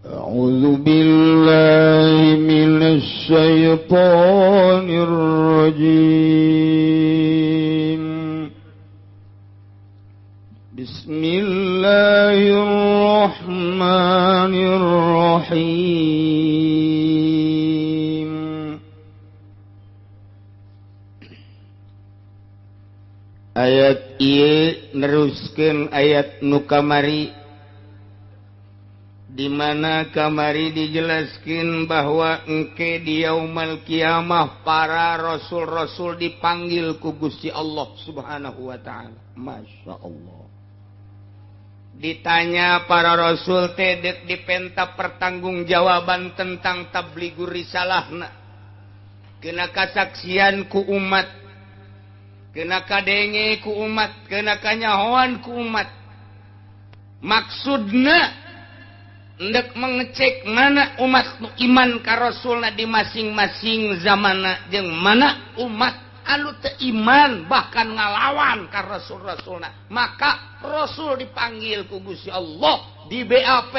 A'udzu billahi minasy syaithanir rajim. Bismillahirrahmanirrahim. Ayat ieu neruskeun ayat nu kamari, di mana kamari dijelaskan bahwa engke di yaumal kiamah para rasul-rasul dipanggil ku Gusti Allah Subhanahu wa taala. Masya Allah. Ditanya para rasul teh dek dipenta pertanggungjawaban tentang tabligur risalahna. Kena kasaksian ku umat, kena kadenge ku umat, kena kanyahoan ku umat. Maksudna ndek mengecek mana umat nu iman ka rasulna di masing-masing zamana jeung mana umat anu teu iman bahkan ngalawan ka rasul-rasulna. Maka rasul dipanggil ku Gusti Allah di BAP,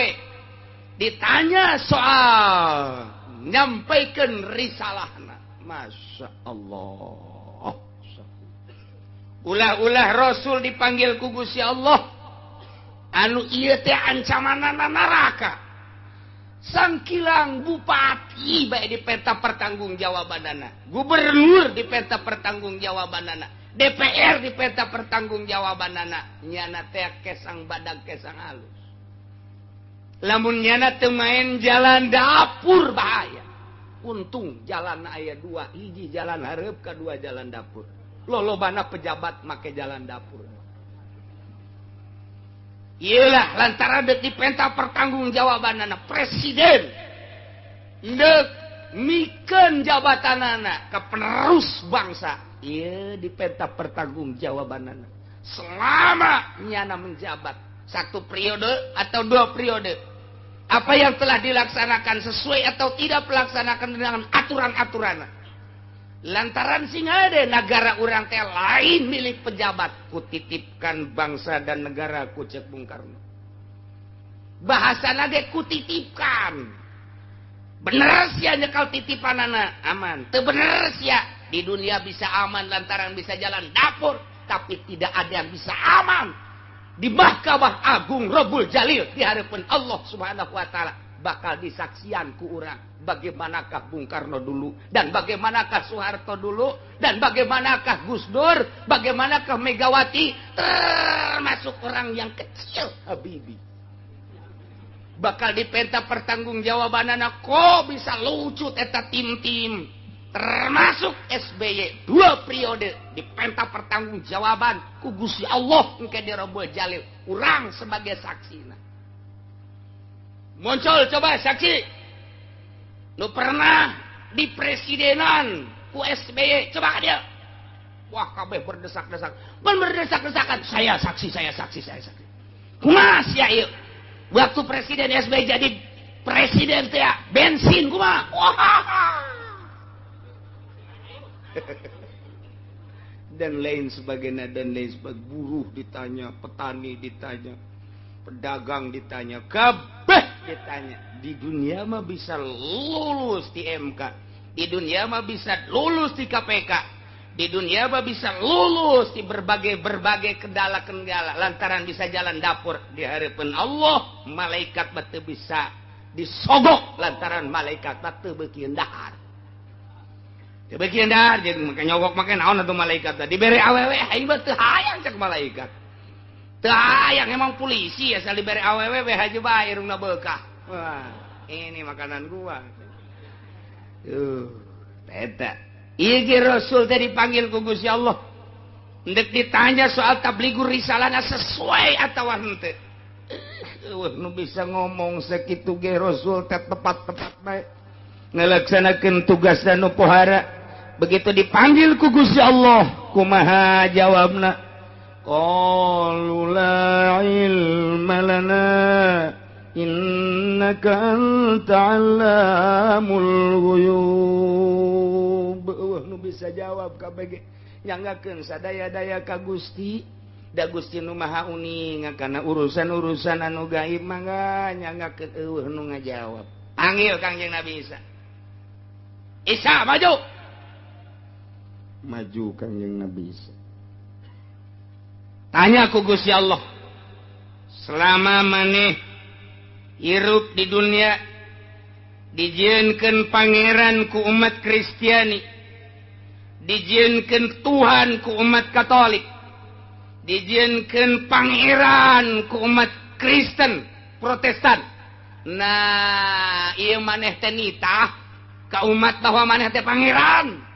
ditanya soal nyampaikan risalahna. Masya Allah. Ulah-ulah rasul dipanggil ku Gusti Allah anu ieu teh ancamanana neraka. Sangkilang bupati bae dipenta pertanggungjawabanana, gubernur dipenta pertanggungjawabanana, DPR dipenta pertanggungjawabanana. Nyana teh kesang badag kesang halus. Lamun nyana teu main jalan dapur bahaya. Untung jalan aya dua, hiji jalan hareup kadua jalan dapur. Lolobana pejabat make jalan dapur. Iyalah lantaran dek dipenta pertanggungjawabanana presiden ndek mikeun jabatanana ke penerus bangsa. Ieu dipenta pertanggungjawabanana selama nyana menjabat satu periode atau dua periode. Apa yang telah dilaksanakan sesuai atau tidak pelaksanakan dengan aturan-aturan. Lantaran sing ada negara urang teh lain milik pejabat, kutitipkan bangsa dan negara ku cek Bung Karno. Bahasana ge kutitipkan. Bener sia nyekal titipanana aman. Teu bener sia di dunia bisa aman lantaran bisa jalan dapur, tapi tidak ada yang bisa aman di Mahkamah Agung Rabbul Jalil di hadapan Allah Subhanahu wa taala. Bakal disaksian ku urang bagaimanakah Bung Karno dulu, dan bagaimanakah Soeharto dulu, dan bagaimanakah Gus Dur, bagaimanakah Megawati, termasuk orang yang kecil Habibie. Bakal dipenta pertanggungjawabanana kok bisa lucut eta tim-tim, termasuk SBY dua periode dipenta pertanggungjawaban ku Gusti Allah engke di Rabbul Jalil urang sebagai saksina. Muncul coba saksi nu pernah di presidenan ku SBY, coba dia. Wah kabeh berdesak-desak, berdesak-desakan, saya saksi, saya saksi, saya saksi. Kumaha sia ieu? Waktu presiden SBY jadi presiden teh bensin kumaha? Wah. Dan lain sebagainya, dan lain sebagainya. Buruh ditanya, petani ditanya, pedagang ditanya, kabeh ditanya. Di dunia mah bisa lulus di MK, di dunia mah bisa lulus di KPK, di dunia mah bisa lulus di berbagai-berbagai kendala-kendala lantaran bisa jalan dapur. Di hadapan Allah malaikat mah teu bisa disogok lantaran malaikat mah teu beukeun dahar. Teu beukeun dahar jeung make nyogok make naon atuh malaikat teh dibere awewe aing mah teu hayang cek malaikat. Teu hayang emang polisi asal dibere awewe we haji bae irungna beukah. Wah, ini makanan gua. Eta. Ieu ge rasul teh dipanggil ku Gusti Allah. Ndek ditanya soal tabligur risalahna sesuai atawa henteu. Eueuh nu bisa ngomong sakitu ge rasul teh tepat-tepat bae. Ngalaksanakeun tugasna nu pohara. Begitu dipanggil ku Gusti Allah, kumaha jawabna? Qalu la ilma lana innaka anta 'allamul ghuyub. Eueuh nu bisa jawab kabeh nyangakeun sadaya-daya ka Gusti. Da Gusti nu Maha Uning kana urusan-urusan anu gaib mangga nyanggakeun eueuh nu ngajawab. Panggil Kangjeng Nabi Isa. Isa maju. Maju Kangjeng Nabi Isa. Tanya ku Gusti Allah. Selama maneh hirup di dunia dijieunkeun pangeran ku umat Kristiani, dijieunkeun Tuhan ku umat Katolik, dijieunkeun pangeran ku umat Kristen Protestan. Nah, ieu maneh teh nitah ka umat bahwa maneh teh pangeran.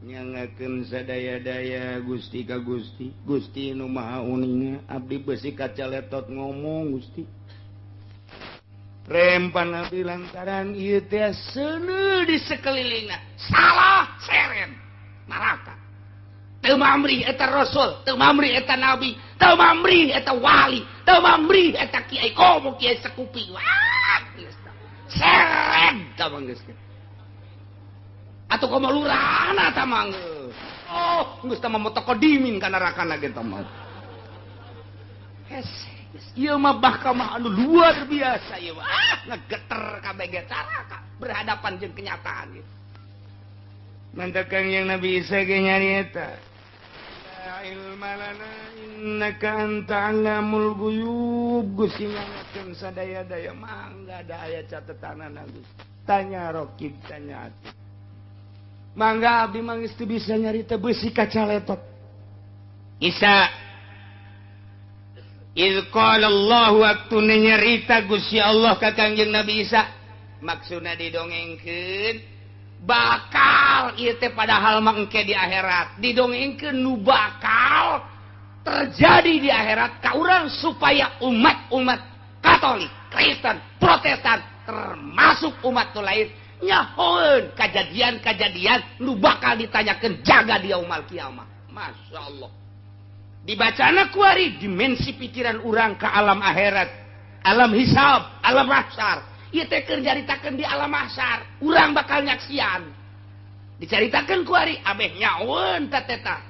Nyangakeun sadaya-daya Gusti ka Gusti, Gusti nu Maha Uninga, abdi beusi kacaletot ngomong Gusti. Rempan abdi lantaran ieu teh seuneu di sekelilingna, salah seren neraka. Teu mamrih eta rasul, teu mamrih eta nabi, teu mamrih eta wali, teu mamrih eta kiai komo kiai sekupi. Wah, seren tah mah geus. Atuh komo lurahna tah mah geus. Oh, geus tah mah mutaqaddimin ka nerakana ge tah mah. Hese, ieu mah bahkamah anu luar biasa ieu mah. Ah, ngegeter kabeh ge caraka berhadapan jeung kenyataan ieu. Mantap Kangjeng Nabi Isa ge nyarieta. La ilma lana innaka anta 'allamul ghuyub. Gusti ngangakeun sadaya-daya mangga da aya catetanana Gusti. Tanya rokib tanya ati. Mangga abdi mah geus teu bisa nyarita beusi kacaletot. Isa iz qala Allah waktu nyarita Gusti Allah ka Kangjeng Nabi Isa, maksudna didongengkeun bakal ieu teh padahal mah engke di akhirat, didongengkeun nu bakal terjadi di akhirat ka urang supaya umat-umat Katolik, Kristen, Protestan termasuk umat nu lain nyahoeun kajadian-kajadian nu bakal ditanyakeun jaga di yaumul kiamah. Masya Allah. Dibacana kuari dimensi pikiran urang ke alam akhirat, alam hisab, alam mahsyar. Ieu teh keur nyaritakeun di alam mahsyar, urang bakal nyaksian. Dicaritakeun kuari ameh nyahoeun teh teta.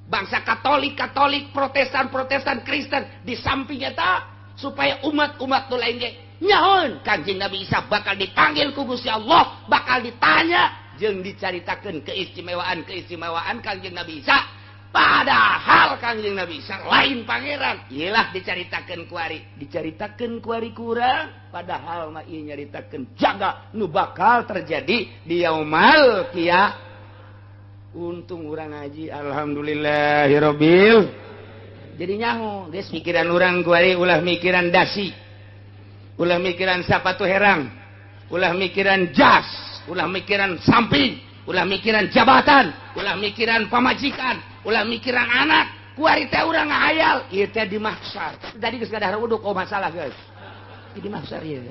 Bangsa Katolik, Katolik, Protestan, Protestan, Kristen di samping eta supaya umat-umat nu lain ge nyahoeun Kanjeng Nabi Isa bakal dipanggil ku Gusti Allah, bakal ditanya jeung dicaritakeun keistimewaan-keistimewaan Kanjeng Nabi Isa. Padahal Kanjeng Nabi Isa lain pangeran. Iyalah dicaritakeun kuari, dicaritakeun kuari kurang, padahal mah ieu nyaritakeun jaga nu bakal terjadi di yaumal qiyamah. Untung urang ngaji alhamdulillahirabbil. Jadi nyaho geus pikiran urang kuari ulah mikiran dasi, ulah mikiran sapatu herang, ulah mikiran jas, ulah mikiran samping, ulah mikiran jabatan, ulah mikiran pamajikan, ulah mikiran anak. Kuari teh urang ngahayal ieu teh di mahsyar. Tadi geus ngadahar uduk oh masalah guys. Di mahsyar ieu.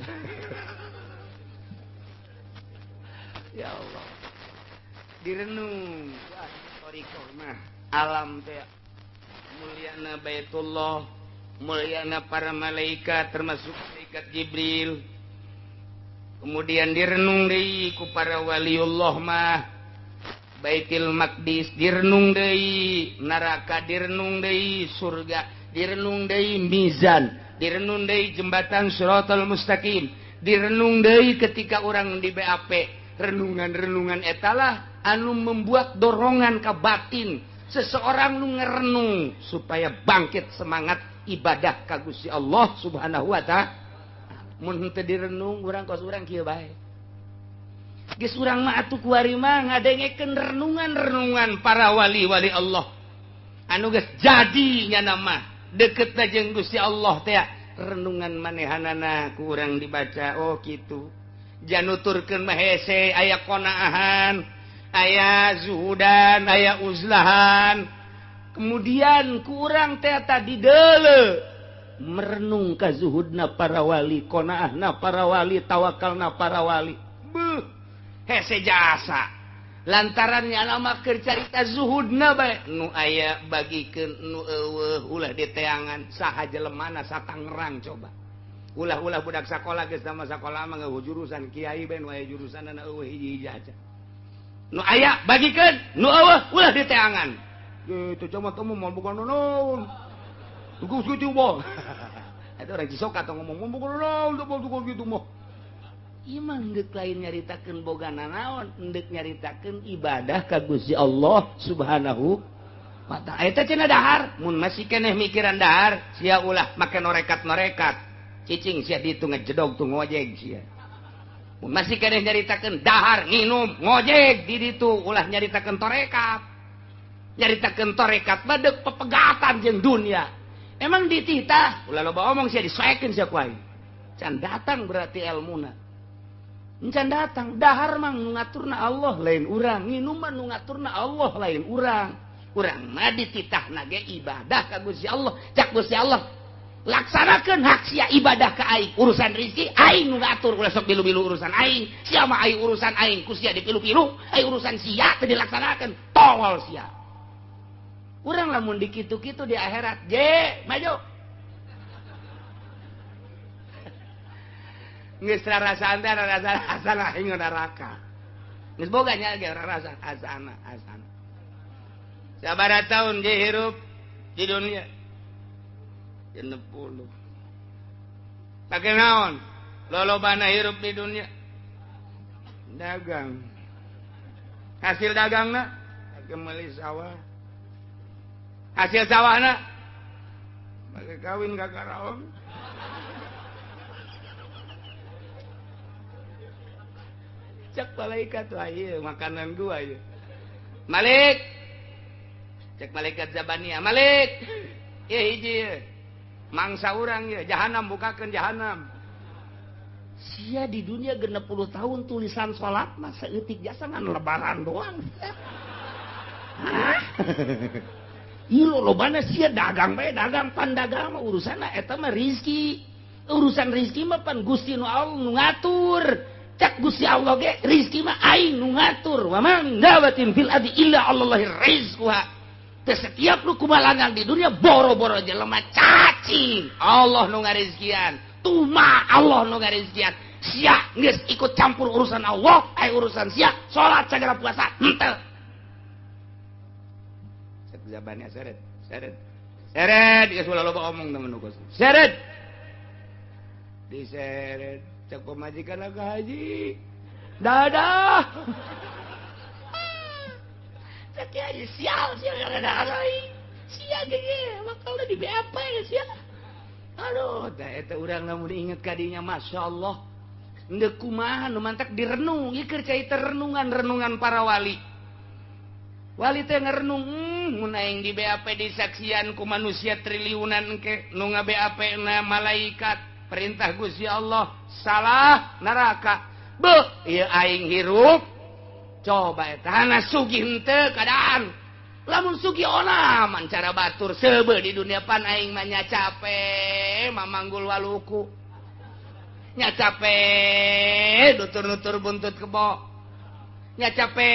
Ya Allah. Direnung thariqah mah alam teh mulyana Baitullah, mulyana para malaikat termasuk malaikat Jibril. Kemudian direnung deui ku para waliullah mah Baitul Maqdis direnung deui, neraka direnung deui, surga direnung deui, mizan direnung deui, jembatan Shiratal Mustaqim direnung deui ketika orang di BAP. Renungan-renungan etalah anu membuat dorongan ke batin seseorang nu ngerenung supaya bangkit semangat ibadah ka Gusti Allah Subhanahu wa ta'ala. Mun henteu direnung urang kos urang kieu bae. Geus urang mah atuh kuari mah ngadengekeun renungan-renungan para wali-wali Allah anu geus jadi nya mah deketna jeung Gusti Allah teh. Renungan manehanana ku urang dibaca oh kitu. Januturkeun mah hese aya qonaahan, aya zuhudan, aya uzlahan. Kemudian kurang teh tadi deule merenung ka zuhudna para wali, qonaahna para wali, tawakalna para wali. Beuh, hese jasa. Lantaran nya mah keur carita zuhudna bae nu aya bagikeun nu eueuh ulah diteangan saha jelemana satangerang coba. Ulah-ulah budak sakola geus sama sakola mah ngeueuh jurusan kiai bae nu aya jurusanna eueuh hiji-hiji aja. Nu aya bagikeun, nu eueuh ulah diteangan. Teu camat mah moal boga naon. Tugas kitu mah. Eta orang Cisoka teh ngomong moal boga naon teh tugas kitu mah. Ieu mah geuk lain nyaritakeun boga nanaon, endek nyaritakeun ibadah ka Gusti Allah Subhanahu wa ta'ala. Eta cenah dahar, mun masih keneh mikiran dahar, sia ulah make norekat-norekat. Cicing sia ditu ngejedog tuh ngojeg sia. Mun masih keneh nyaritakeun dahar, nginum, ngojeg di ditu ulah nyaritakeun torekat. Nyaritakeun torekat mah deuk pepegatan jeung dunia. Emang dititah, ulah loba omong sia disoekeun sia ku aing. Can datang berarti elmuna. Encan datang dahar mah nu ngaturna Allah lain urang, nginum mah nu ngaturna Allah lain urang. Urang mah dititahna ge ibadah ka Gusti Allah. Cak Gusti Allah laksanakeun hak sia ibadah ka aing. Urusan rezeki aing nu ngatur, ulah sok bilu-bilu urusan aing. Sia mah aing urusan aing ku sia dipilu-pilu, aing urusan sia teu dilaksanakeun, tolol sia. Urang lamun dikitu-kitu di akhirat, je maju. Geus rarasaan teh rarasaan asana aing neraka. Geus boga nya ge rarasaan asana asana. Sabaraha taun ge hirup di dunia? 60. Pake naon? Lolobana hirup di dunia? Dagang. Hasil dagangna pake meuli sawah. Hasil sawahna pake kawin ka karaong. Cek malaikat wah ieu makanan gua ieu. Malik. Cek malaikat Zabania, Malik. Ieu hiji ieu. Mangsa urang ieu, jahanam bukakeun jahanam. Sia di dunia 60 tahun tulisan salat mah saeutik jasa ngan lebaran doang. Hah? Ieu lolobana sia dagang bae, dagang pan dagang mah urusanna eta mah rizki. Urusan rizki mah pan Gusti nu Allah nu ngatur. Cak Gusti Allah ge rizki mah aing nu ngatur. Wa ma min dabatin fil ardi illa 'alallahi rizquha. Teu setiap nu kumalangang di dunia boro-boro jelema cacing, Allah nu ngarizkian. Tuma Allah nu ngarizkian. Sia geus ikut campur urusan Allah, ai urusan sia salat sagala puasa henteu. Cek zabania seret, seret. Seret geus ulah loba omong temen nu seret. Diseret cek pemajikan ke haji dadah cek haji sial sial dadah sia ge bakal di BAP sia. Aduh teh eta urang lamun inget kadinya masyaallah endek kumaha nu mantak direnung ieu keur cai renungan-renungan para wali. Wali teh ngerenung mun aing di BAP disaksian ku manusia triliunan engke nu nga-BAP na malaikat perintah Gusti Allah salah neraka. Beuh ieu aing hirup coba eta hana sugih henteu keadaan. Lamun sugih onaman cara batur seubeuh di dunia pan aing mah nya cape mamanggul waluku. Nya cape nutur-nutur buntut kebo. Nya cape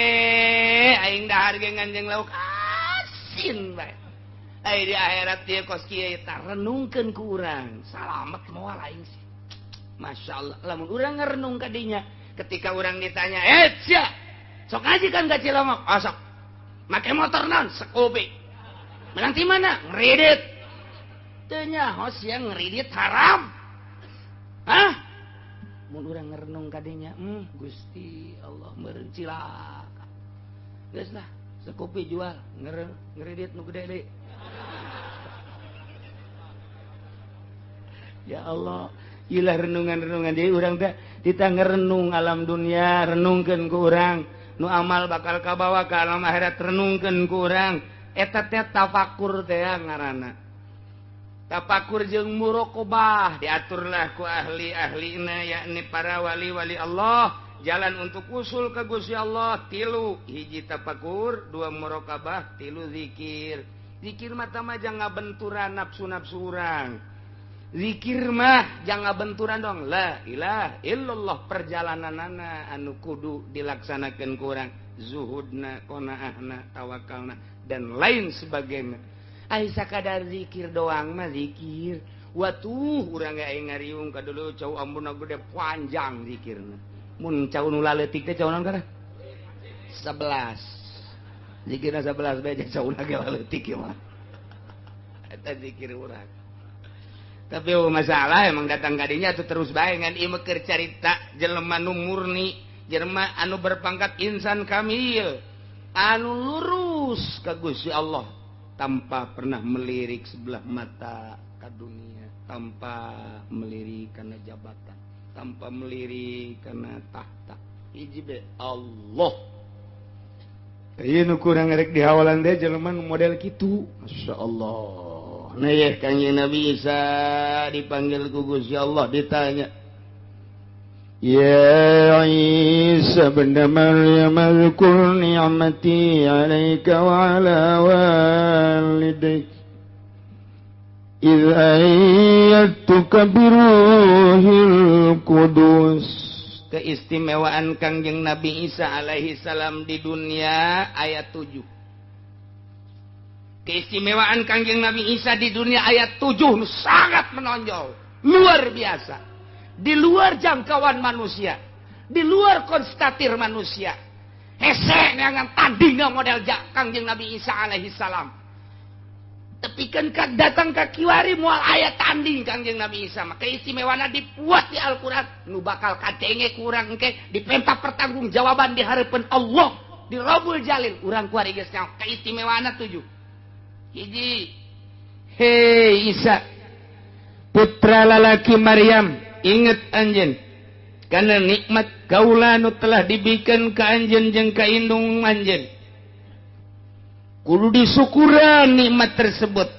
aing dahar ge nganjeng lauk asin bae. Ai di akhirat dia kos kieu eta renungkeun ku urang salamet moal aing sih. Masyaallah lamun urang ngerenung ka dinya ketika urang ditanya sia sok ngaji kan ka Cilongok oh, sok make motor naon Scoopy menang ti mana ngridit teu nyaho sia ngridit haram. Hah mun urang ngerenung ka dinya Gusti Allah meureun cilaka geus lah Scoopy jual ngridit nu gede deui. Ya Allah, ilah renungan-renungan jadi urang teh kita ngerenung alam dunia, renungkeun ku urang, nu amal bakal kabawa ka alam akhirat renungkeun ku urang. Eta teh tafakur teh ngaranna. Tafakur jeung muraqabah diaturlah ku ahli-ahlina yakni para wali-wali Allah, jalan untuk usul ke Gusti Allah tilu, hiji tafakur, dua muraqabah, tilu zikir. Zikir mah tah mah jangan ngabenturan nafsu-nafsu urang. Zikir mah jangan benturan dong. La ilaha illallah perjalananana anu kudu dilaksanakeun ku urang, zuhudna, qanaahna, tawakalna dan lain sebagainya. Ai sakadar zikir doang mah zikir. Watuh urang ge aing ngariung ka dulu cau ambuna gede panjang zikirna. Mun cau nu laletik teh cau naon kana? 11. Zikirna 11 bae sauna ge leutik ieu mah. Eta zikir urang. Tapi oh, masalah emang datang kadinya tuh terus bae ngan ieu mah keur carita jelema nu murni, jelema anu berpangkat insan kamil, anu lurus ka Gusti Allah tanpa pernah melirik sebelah mata ka dunia, tanpa melirik karena jabatan, tanpa melirik karena tahta. Hiji be Allah. Ieu nu kurang rek dihawalan teh jelema nu model kitu. Masya Allah. Nah ya Kangjeng Nabi Isa dipanggil ku Gusti Allah ditanya, Ya Isa bin Maryam azkur ni'mati 'alaika wa 'ala walidaik idh ayyadtuka biruhil qudus. Keistimewaan Kangjeng Nabi Isa alaihi salam di dunia ayat 7. Keistimewaan Kangjeng Nabi Isa di dunia ayat 7 sangat menonjol, luar biasa, di luar jangkauan manusia, di luar konstatir manusia. Hese neangan tandingna model Kangjeng Nabi Isa alaihi salam. Tapi kan datang ka kiwari moal aya tanding Kangjeng Nabi Isa mah. Keistimewaanna dipuat di Al-Qur'an, nu bakal kadenge kurang engke dipenta pertanggungjawaban di hareupeun Allah di Robul Jalil. Urang kuari geus nyaho keistimewaanna 7. Hiji, hei Isa putra lalaki Maryam, inget anjeun karena nikmat kaula nu telah dibikeun ka anjeun jeung ka indung anjeun. Kudu disyukuran nikmat tersebut.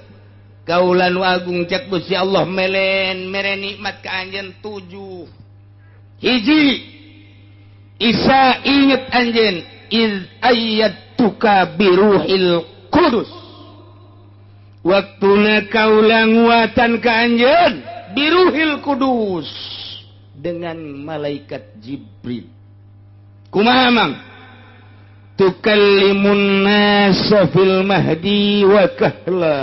Kaula nu agung cek Gusti Allah melen mere nikmat ka anjeun 7. Hiji, Isa inget anjeun iz ayyatuka biruhil qudus. Waktuna kaula nguatan ka anjeun biruhil kudus dengan malaikat Jibril. Kumaha mang? Tukallimun nasa fil mahdi wa kahla.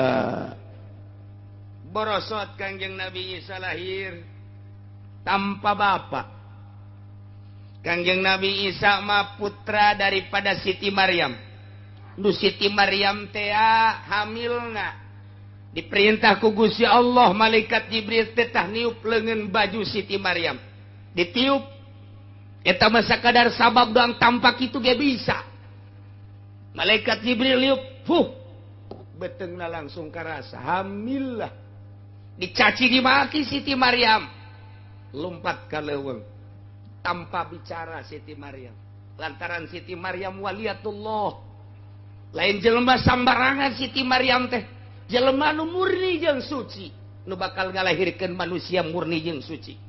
Borosot Kangjeng Nabi Isa lahir tanpa bapak. Kangjeng Nabi Isa mah putra daripada Siti Maryam. Nu Siti Maryam teh hamilna diperintah ku Gusti Allah malaikat Jibril teh tah niup leungeun baju Siti Maryam. Ditiup eta mah sakadar sabab doang tampak itu ge bisa. Malaikat Jibril liup, fuh, beteungna langsung karasa hamil lah. Dicaci dimaki Siti Maryam, lompat ka leuweung tanpa bicara Siti Maryam. Lantaran Siti Maryam waliyatullah, lain jelema sambarangan Siti Maryam teh, jelema nu murni jeung suci, nu bakal ngalahirkeun manusia murni jeung suci.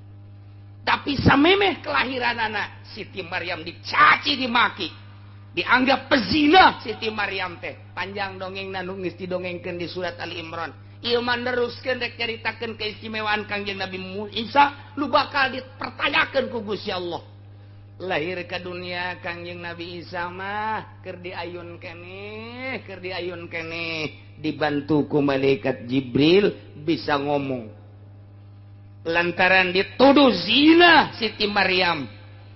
Tapi samemeh kelahiranana Siti Maryam dicaci dimaki, dianggap pezina Siti Maryam teh. Panjang dongengna nu geus didongengkeun di surat Ali Imran. Ieu mah neruskeun rek nyaritakeun keistimewaan Kangjeng Nabi Isa nu bakal dipertanyakeun ku Gusti Allah. Lahir ke dunia Kangjeng Nabi Isa mah keur diayun keneh, keur diayun keneh, dibantu ku malaikat Jibril bisa ngomong. Lantaran dituduh zina Siti Maryam,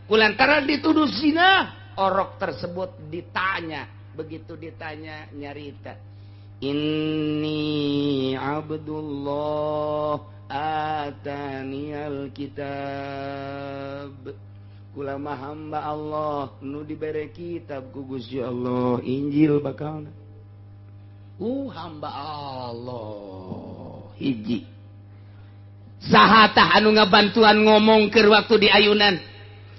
kulantaran dituduh zina, orok tersebut ditanya. Begitu ditanya nyarita, Inni Abdullah atanial kitab. Kula mah hamba Allah nu dibere kitab ku Gusti Allah, Injil bakalna. Hamba Allah hiji. Saha tah anu ngabantuan ngomong keur waktu di ayunan?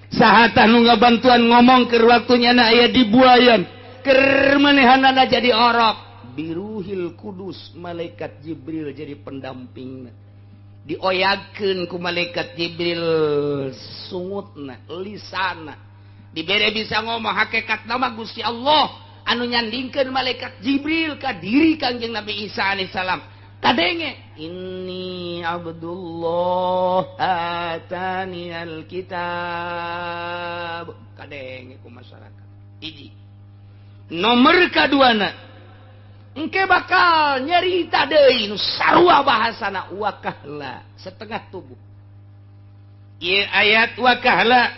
Saha tah nu ngabantuan ngomong keur waktu nyana aya di buayan? Keur manehanana jadi orok. Biruhil kudus, malaikat Jibril jadi pendampingna. Dioyagkeun ku malaikat Jibril sungutna, lisana. Dibere bisa ngomong hakikat nama Gusti Allah anu nyandingkeun malaikat Jibril ka diri Kangjeng Nabi Isa alaihissalam. Kadenge, Inni Abdullah atani alkitab. Kadenge ku masyarakat. Hiji. Nomor kaduana, engke bakal nyerita deui nu sarua bahasana wakahla, setengah tubuh. Ieu ayat wakahla.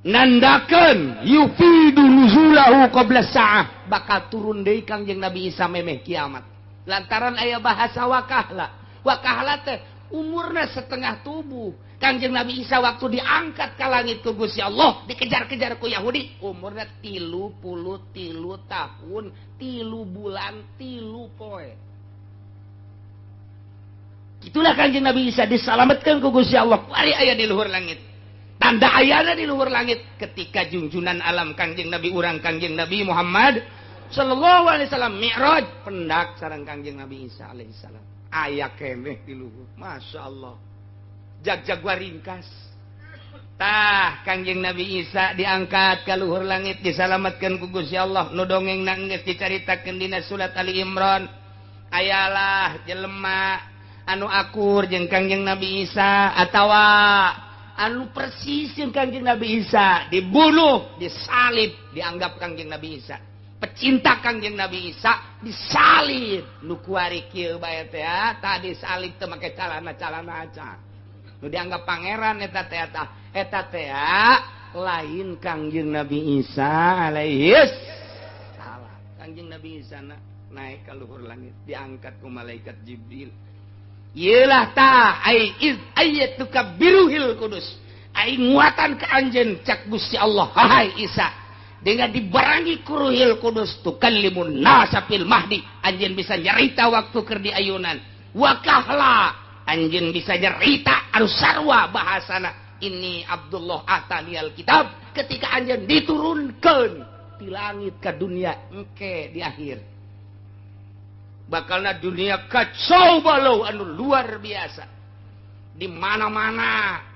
Nandakeun yufidu nuzulahu qabla sa'ah, bakal turun deui Kangjeng Nabi Isa memeh kiamat. Lantaran aya bahasa wakahla. Wakahla teh umurna setengah tubuh. Kangjeng Nabi Isa waktu diangkat ke langit ku Gusti Allah, dikejar-kejar ku Yahudi, umurna 33 tahun, 3 bulan, 3 poe. Itulah Kangjeng Nabi Isa diselamatkan ku Gusti Allah, kuari aya di luhur langit. Tanda ayana di luhur langit ketika junjunan alam Kangjeng Nabi urang Kangjeng Nabi Muhammad sallallahu alaihi wasallam mi'raj pendak sareng Kangjeng Nabi Isa alaihi salam. Aya keneh di luhur. Masya Allah. Jag-jagwa ringkas. Tah Kangjeng Nabi Isa diangkat ke luhur langit diselamatkan ku Gusti Allah. Nu dongeng geus dicaritakeun dina surat Ali Imran. Ayalah jelema anu akur jeung Kangjeng Nabi Isa atawa anu persis jeung Kangjeng Nabi Isa dibunuh, disalib, dianggap Kangjeng Nabi Isa. Pecinta Kangjeng Nabi Isa disalib. Nu kuari kieu bae teh tadi salib teu make calana-calana acan. Nu dianggap pangeran eta teh eta teh lain Kangjeng Nabi Isa alaihi salam. Kangjeng Nabi Isa naik ka luhur langit diangkat ku malaikat Jibril. Iyalah ta ai iz ayatuka biruhil kudus. Ai nguatan ka anjeun cak Gusti Allah, hai Isa. Dengan dibarengi ku Ruhil Kudus tukallimun nasa fil mahdi, anjeun bisa nyarita waktu keur di ayunan. Wa kahla anjeun bisa nyarita anu sarwa bahasana ini Abdullah atanial kitab ketika anjeun diturunkeun di langit ke dunia engke di akhir. Bakalna dunia kacau balau anu luar biasa. Di mana-mana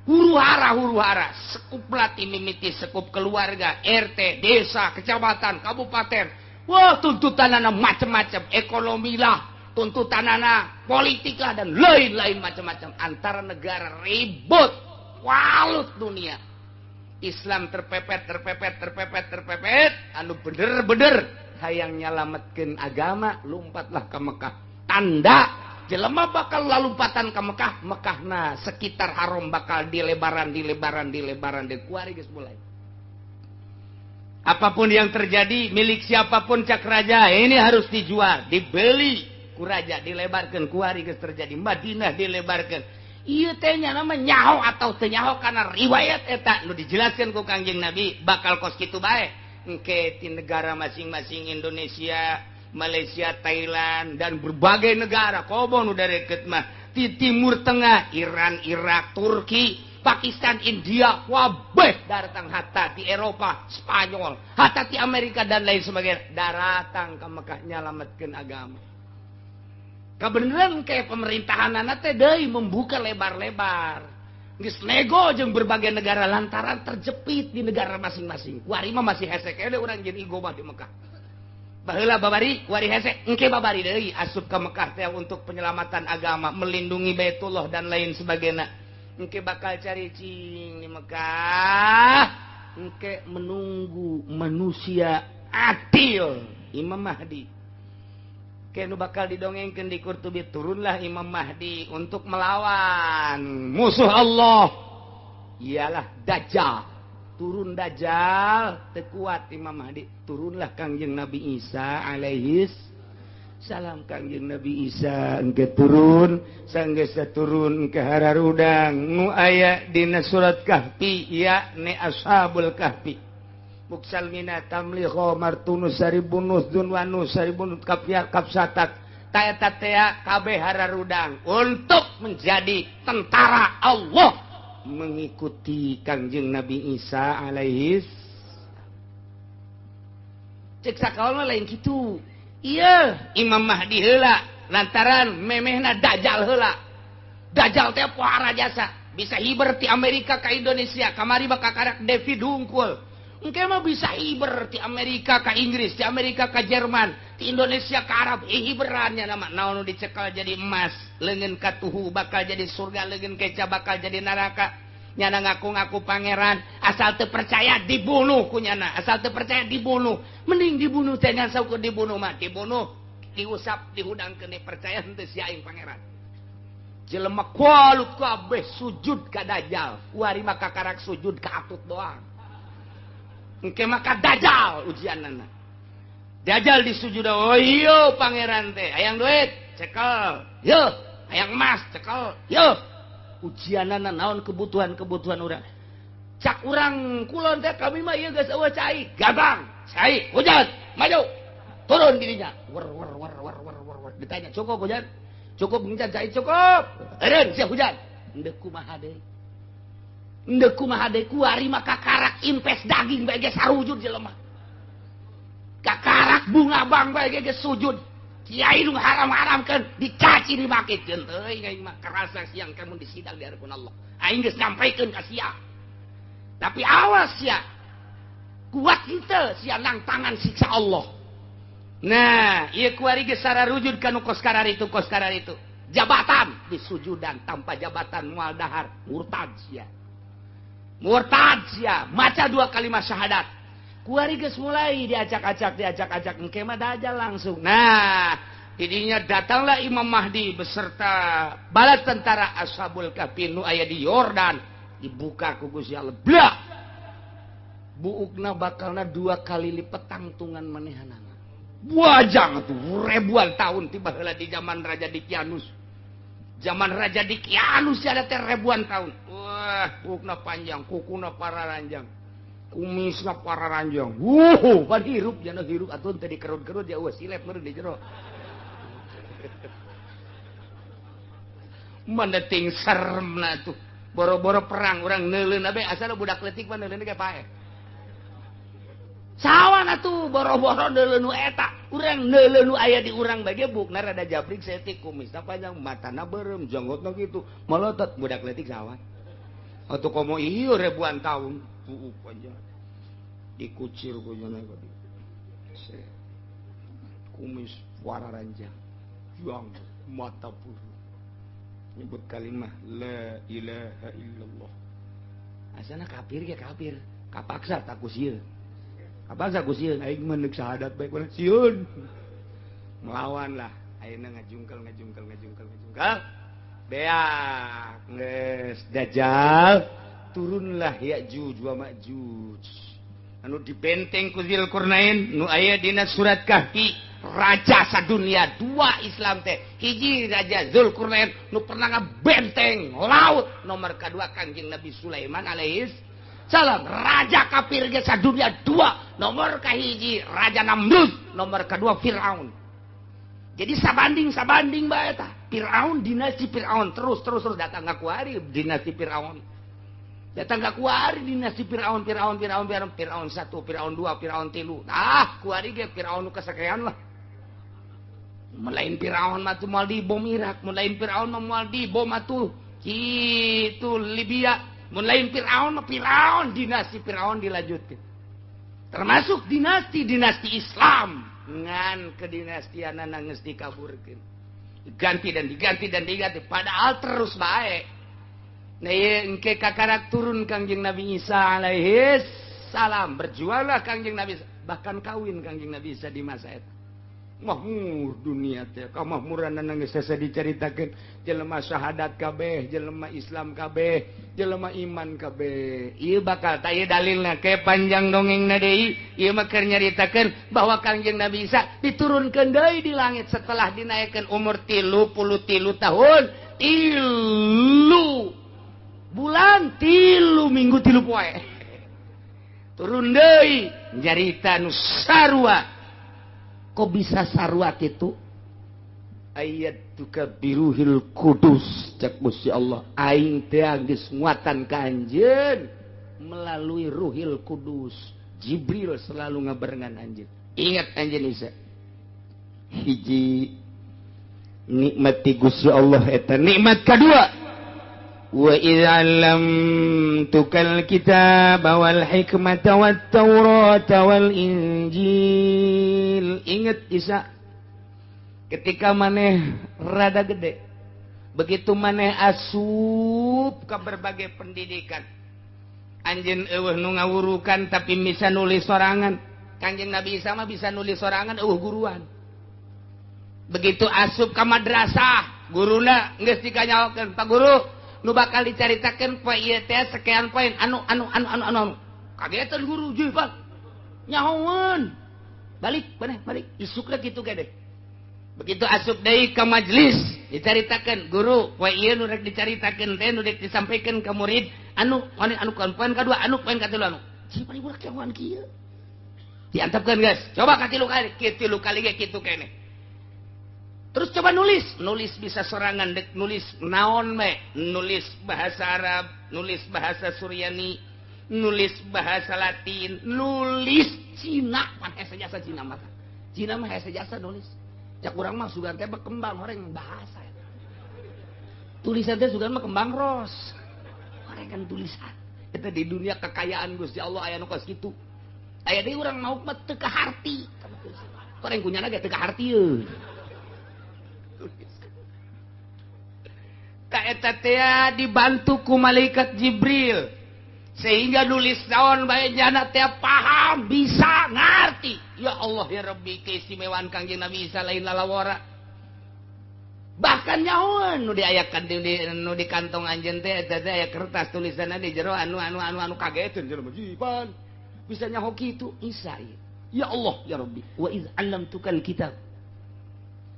huru hara sekup lati mimiti sekup keluarga, RT, desa, kecamatan, kabupaten. Wah, tuntutanana macam-macam, ekonomi lah, tuntutanana politik lah dan lain-lain macam-macam. Antara negara ribut, walut dunia. Islam terpepet, terpepet, terpepet, terpepet, anu bener-bener hayang nyalametkeun agama lompatlah ke Mekah. Tanda jelema bakal lalumpatan ke Mekah, Mekahna sekitar haram bakal dilebaran, dilebaran, dilebaran, dikuari geus mulai. Apapun yang terjadi milik siapapun cak raja ini harus dijual, dibeli ku raja, dilebarkeun kuari geus terjadi. Madinah dilebarkeun. Ieu teh nya nama nyaho atau teu nyaho karena riwayat eta nu dijelaskeun ku Kangjeng Nabi bakal kos kitu bae. Engke di negara masing-masing Indonesia, Malaysia, Thailand dan berbagai negara komo nu dareket mah di Timur Tengah, Iran, Irak, Turki, Pakistan, India, wabeh datang hatta di Eropa, Spanyol, hatta di Amerika dan lain sebagainya daratang ke Mekah nyalametkeun agama. Kebenaran kayak pemerintahan teh deui membuka lebar-lebar. Geus nego jeung berbagai negara lantaran terjepit di negara masing-masing. Kuari mah masih hese keneh urang jeung igo mah di Mekah. Baheula babari kuari hese, engke babari deui asup ka Mekah teh untuk penyelamatan agama, melindungi Baitullah dan lain sebagainya. Engke bakal cari cing di Mekah, engke menunggu manusia adil, Imam Mahdi. Kenu bakal didongengkeun di Qurtubi, turunlah Imam Mahdi untuk melawan musuh Allah, ialah Dajjal. Turun Dajjal, tekuat Imam Mahdi. Turunlah Kangjeng Nabi Isa alaihis salam. Kangjeng Nabi Isa engke turun, sanggeus turun ke hararudang nu aya dina surat Kahfi, yakni Ashabul Kahfi. Muksalmina tamliho martunus saribunus dunwanus saribunus kafya kapsatak taeta tea kabeh hararudang untuk menjadi tentara Allah mengikuti Kangjeng Nabi Isa alaihis. Cek sakaol mah lain kitu. Iya, Imam Mahdi heula lantaran memehna Dajjal heula. Dajjal teh pohara jasa, bisa hiber ti Amerika ka Indonesia, kamari bakal karak David hungkul. Engke mah bisa hiber ti Amerika ka Inggris, ti Amerika ka Jerman, ti Indonesia ka Arab, hiberannya nama naon nu dicekal jadi emas, leungeun katuhu bakal jadi surga, leungeun keca bakal jadi neraka. Nyana ngaku-ngaku pangeran, asal teu percaya dibunuh ku nyana, asal teu percaya dibunuh. Mending dibunuh teh ngan saukur dibunuh mah, dibunuh, diusap, dihudangkeun percaya henteu sia aing pangeran. Jelema kualut kabeh sujud ka Dajjal, kuari mah kakarak sujud ka atut doang. Engke mah ka Dajjal ujianana. Dajjal disujud, oh iya pangeran teh, hayang duit, cekel. Yo, hayang emas, cekel. Yo. Ujianana naon kebutuhan-kebutuhan urang. Cak urang kulon teh kami mah ieu geus eueuh cai, gabang, cai, hujan, maju. Turun dirinya. Wer wer wer wer wer wer wer. Ditanya, cukup hujan? Cukup hujan cai cukup. Eureun sia hujan. Endeu kumaha deui? Endeu kumaha deui kuari mah kakarak impes daging bae ge sarujud jelema. Kakarak bunga bang bae ge sujud. Kiai nu haram-haramkeun dicaci dimakikeun teuing aing mah kerasa siang kamu disidang di hadapan Allah. Aing geus nyampaikeun ka sia. Tapi awas sia. Kuat henteu sia nang tangan siksa Allah. Nah, ieu kuari geus sararujud ka nu kos kararitu kos kararitu. Jabatan disujudan tanpa jabatan moal dahar, murtad sia. Murtad sia, maca dua kalimat syahadat. Kuari geus mulai diacak-acak, diacak-acak engke mah Dajjal langsung. Nah, didinya datanglah Imam Mahdi beserta bala tentara Ashabul Kahfi nu aya di Yordan, dibuka ku Gusti Allah. Blak. Buukna bakalna dua kali lipat tangtungan manehanana. Wajang tuh ribuan tahun tiba heula di zaman Raja Dikianus. Zaman Raja Dikianus ada teh ribuan tahun. Wah, buukna panjang, kukuna pararanjang. Kumisna pararanjang. Wuh, pan hirup jana hirup atuh teh dikerut-kerut ya eueuh silep meureun di jero. Mana ting seremna tuh. Boro-boro perang urang neuleun bae asal budak leutik mah neuleun ge paeh. Sawan atuh boro-boro neuleun nu eta, urang neuleun nu aya di urang bae ge bukna rada jabrik saeutik kumisna panjang, matana beureum, jenggotna kitu, molotot budak leutik sawan. Atuh komo ieu ribuan tahun buuk panjang. Dikucir ku jana ka dieu. Kumis wararanjang, janggot mata puru. Nyebut kalimah la ilaha illallah. Asana kafir ge kafir, kapaksa tak ku sieun. Kapaksa ku sieun aing mah neuk syahadat bae kumaha sieun. Melawan lah, ayeuna ngajungkel ngajungkel ngajungkel ngajungkel. Beak geus Dajjal turunlah Ya'juj wa Ma'juj. Anu dibenteng ku Dzulqarnain nu aya dina surat Kahfi, raja sadunia dua Islam teh. Hiji Raja Dzulqarnain nu pernah ngabenteng laut, nomor kedua Kanjeng Nabi Sulaiman alaihis salam, raja kafir ge sadunia dua, nomor kahiji Raja Namrud, nomor kedua Firaun. Jadi sabanding-sabanding bae tah. Firaun dinasti Firaun terus terus terus datang ka kuari dinasti Firaun. Datang ka kuari dinasti Firaun Firaun Firaun Firaun Firaun 1, Firaun 2, Firaun 3. Ah, kuari ge Firaun nu kasakean lah. Melain Firaun mah tuh moal dibom Irak, melain Firaun mah moal dibom atuh kitu Libya, melain Firaun mah Firaun dinasti Firaun dilanjutkeun. Termasuk dinasti-dinasti Islam ngan kedinastianana geus dikaburkeun. Diganti dan diganti dan diganti padahal terus bae. Nah, ieu engke kakarak turun Kangjeng Nabi Isa alaihis salam, berjuanglah Kangjeng Nabi Isa, bahkan kawin Kangjeng Nabi Isa di masa eta. Mahmur dunia teh kamahmuranana geus hese dicaritakeun, jelema syahadat kabeh, jelema Islam kabeh, jelema iman kabeh. Ieu bakal tah ieu dalilna ke panjang dongengna deui, ieu mah keur nyaritakeun bahwa Kangjeng Nabi Isa diturunkeun deui di langit setelah dinaikkeun umur 33 tahun, 3 bulan, 3 minggu, 3 poe. Turun deui nyarita nu sarua. Kok bisa sarua kitu? Ayat tuka biruhil kudus cek Gusti Allah aing teh geus nguatan ka anjeun melalui Ruhil Kudus. Jibril selalu ngabarengan anjeun. Ingat anjeun Isa. Hiji nikmat ti Gusti Allah eta nikmat kadua. Wa idza 'allamtukal kitaba wal hikmata wat taurata wal injil. Ingat Isa, ketika maneh rada gede, begitu maneh asup ke berbagai pendidikan, anjeun eueuh nu ngawurukan tapi bisa nulis sorangan. Kanjeng Nabi Isa mah bisa nulis sorangan eueuh guruan. Begitu asup ka madrasah, guruna geus dikanyahokeun, "Pak Guru, nu bakal dicaritakeun poe ieu teh sekian poin anu anu anu anu anu." Kagetan guru, "Jeuh, Pak. Nyahoeun." Balik, maneh balik. Isukna kitu gede. Begitu asup deui ka majelis, dicaritakeun, "Guru, poe ieu nu rek dicaritakeun teh nu rek disampaikan ka murid anu anu anu poin kadua, anu poin katilu anu." Cing paling budak nyahoan kieu. Diantepkeun geus. Coba katilu kali, katilu kali ge kitu keneh. Terus coba nulis, nulis bisa sorangan dek nulis naon me, nulis bahasa Arab, nulis bahasa Suryani, nulis bahasa Latin, nulis Cina, pan hese jasa Cina mah. Cina mah hese jasa nulis. Cak urang mah sugan teh berkembang horeng bahasa. Tulisan teh sugan mah kembang ros. Horeng kan tulisan. Eta di dunia kekayaan Gusti Allah aya nu kos kitu. Aya deui urang mau mah teu kaharti. Horeng kunyana ge teu kahartieun. Eta teh dibantu ku malaikat Jibril sehingga nulis naon bae jana teh paham bisa ngarti. Ya Allah ya Rabbi, keistimewaan Kangjeng Nabi Isa lain lalawara. Bahkan nyahoan nu diayakan nu di kantong anjeun teh eta teh aya kertas tulisanna di jero anu anu anu anu kageteun jelema jipan bisa nyaho kitu Isa ieu. Ya Allah ya Rabbi, wa iz 'allamtukal kitab.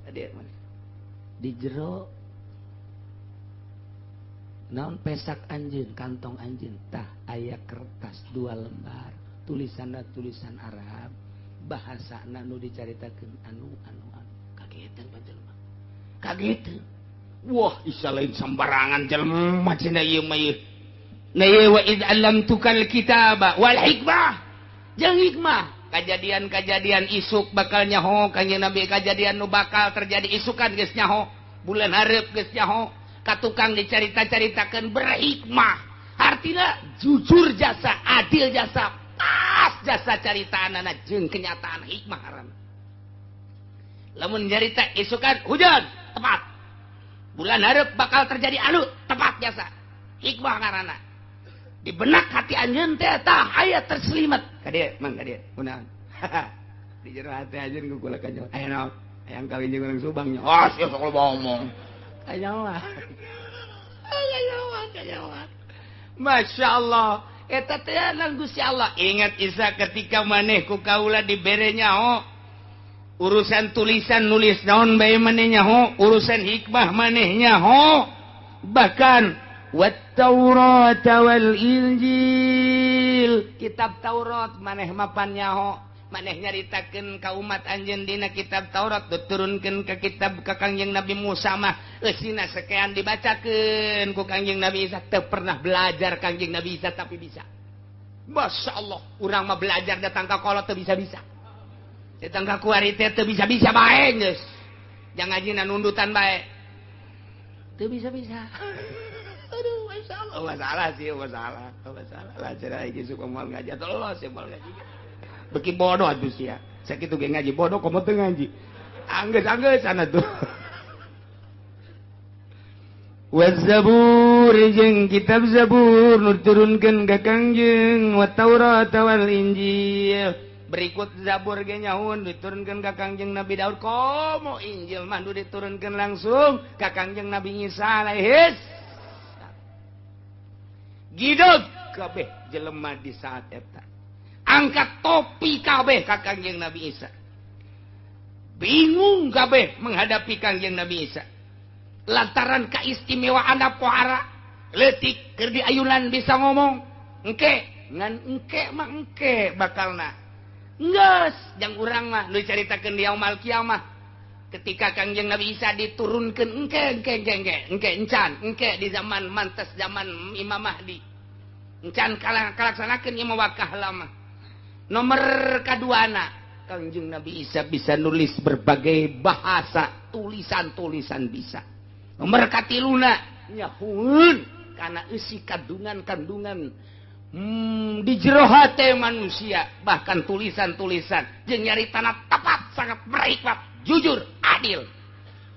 Ade mana di jero naon pesak anjeun kantong anjeun tah aya kertas 2 lembar tulisanna tulisan Arab bahasana nu dicaritakeun anu anu anu. Kagetan jelema kagetan. Wah Isa lain sembarangan jelema cenah ieu mah ieu. Na ieu wa id allamtukal kitaba wal hikmah jeung hikmah. Kajadian-kajadian isuk bakal nyaho Kangjeng Nabi, kajadian nu bakal terjadi isukan geus nyaho, bulan hareup geus nyaho. Ka tukang dicarita-caritakeun berhikmah, artinya jujur jasa, adil jasa, pas jasa caritaanana jeung kenyataan hikmah haram. Lamun nyarita isukan hujan tepat, bulan hareup bakal terjadi anu tepat jasa, hikmah ngaranna. Di benak hati anjeun teh tah aya terselimat. Ka dieu mang ka dieu kunaon? Di jero hati anjeun ku kula kanyo. Aya naon? Hayang kawin jeung urang Subang nya. Oh, sia sok loba omong. Kanyawa. Kanyawa, kanyawa. Masya Allah. Eta teh nang Gusti Allah. Ingat Isa ketika maneh ku kaula dibere nyaho urusan tulisan nulis naon bae maneh nyaho, urusan hikmah maneh nyaho. Bahkan wat Taurat wal Injil, kitab Taurat maneh mapan nyaho. Maneh nyaritakeun ka umat anjeun dina kitab Taurat diturunkeun ka kitab ka Kangjeng Nabi Musa mah eusina sekian dibacakeun ku Kangjeng Nabi Isa. Teu pernah belajar Kangjeng Nabi Isa tapi bisa. Masya Allah, urang mah belajar datang ka kolot teu bisa-bisa. Datang ka kuari teh teu bisa-bisa bae geus. Jangan ngajina nundutan bae. Teu bisa-bisa. Aduh, masya Allah, masalah sih, masalah, masalah. Lah cenah iki suka moal ngaji atuh los ya moal ngaji. Beki bodoh atuh sia. Sakitu ge ngaji bodoh komo teu ngaji. Anggeus-anggeus sana tuh. Waz-Zabur jeung kitab Zabur nu diturunkeun ka Kangjeng, wa Taurat wal Injil. Berikut Zabur ge nyaun diturunkeun ka Kangjeng Nabi Daud, komo Injil mah nu diturunkeun langsung ka Kangjeng Nabi Isa alaihis. Gidog kabeh jelema di saat eta. Angkat topi kabeh ka Kangjeng Nabi Isa. Bingung kabeh menghadapi Kangjeng Nabi Isa. Lantaran keistimewaan pohara leutik keur diayunan bisa ngomong. Engke ngan engke mah engke bakalna. Geus jang urang mah nu dicaritakeun di yaumul kiamah. Ketika Kangjeng Nabi Isa diturunkeun engke engke engke engke engke encan engke di zaman mantes zaman Imam Mahdi. Encan kalaksanakeun ieu mah wakah lama. Nomor kaduana Kangjeng Nabi Isa bisa nulis berbagai bahasa, tulisan-tulisan bisa. Nomor katiluna nyahueun kana eusi kandungan-kandungan di jero hate manusia, bahkan tulisan-tulisan jeung nyaritana tepat, sangat berhikmat, jujur, adil.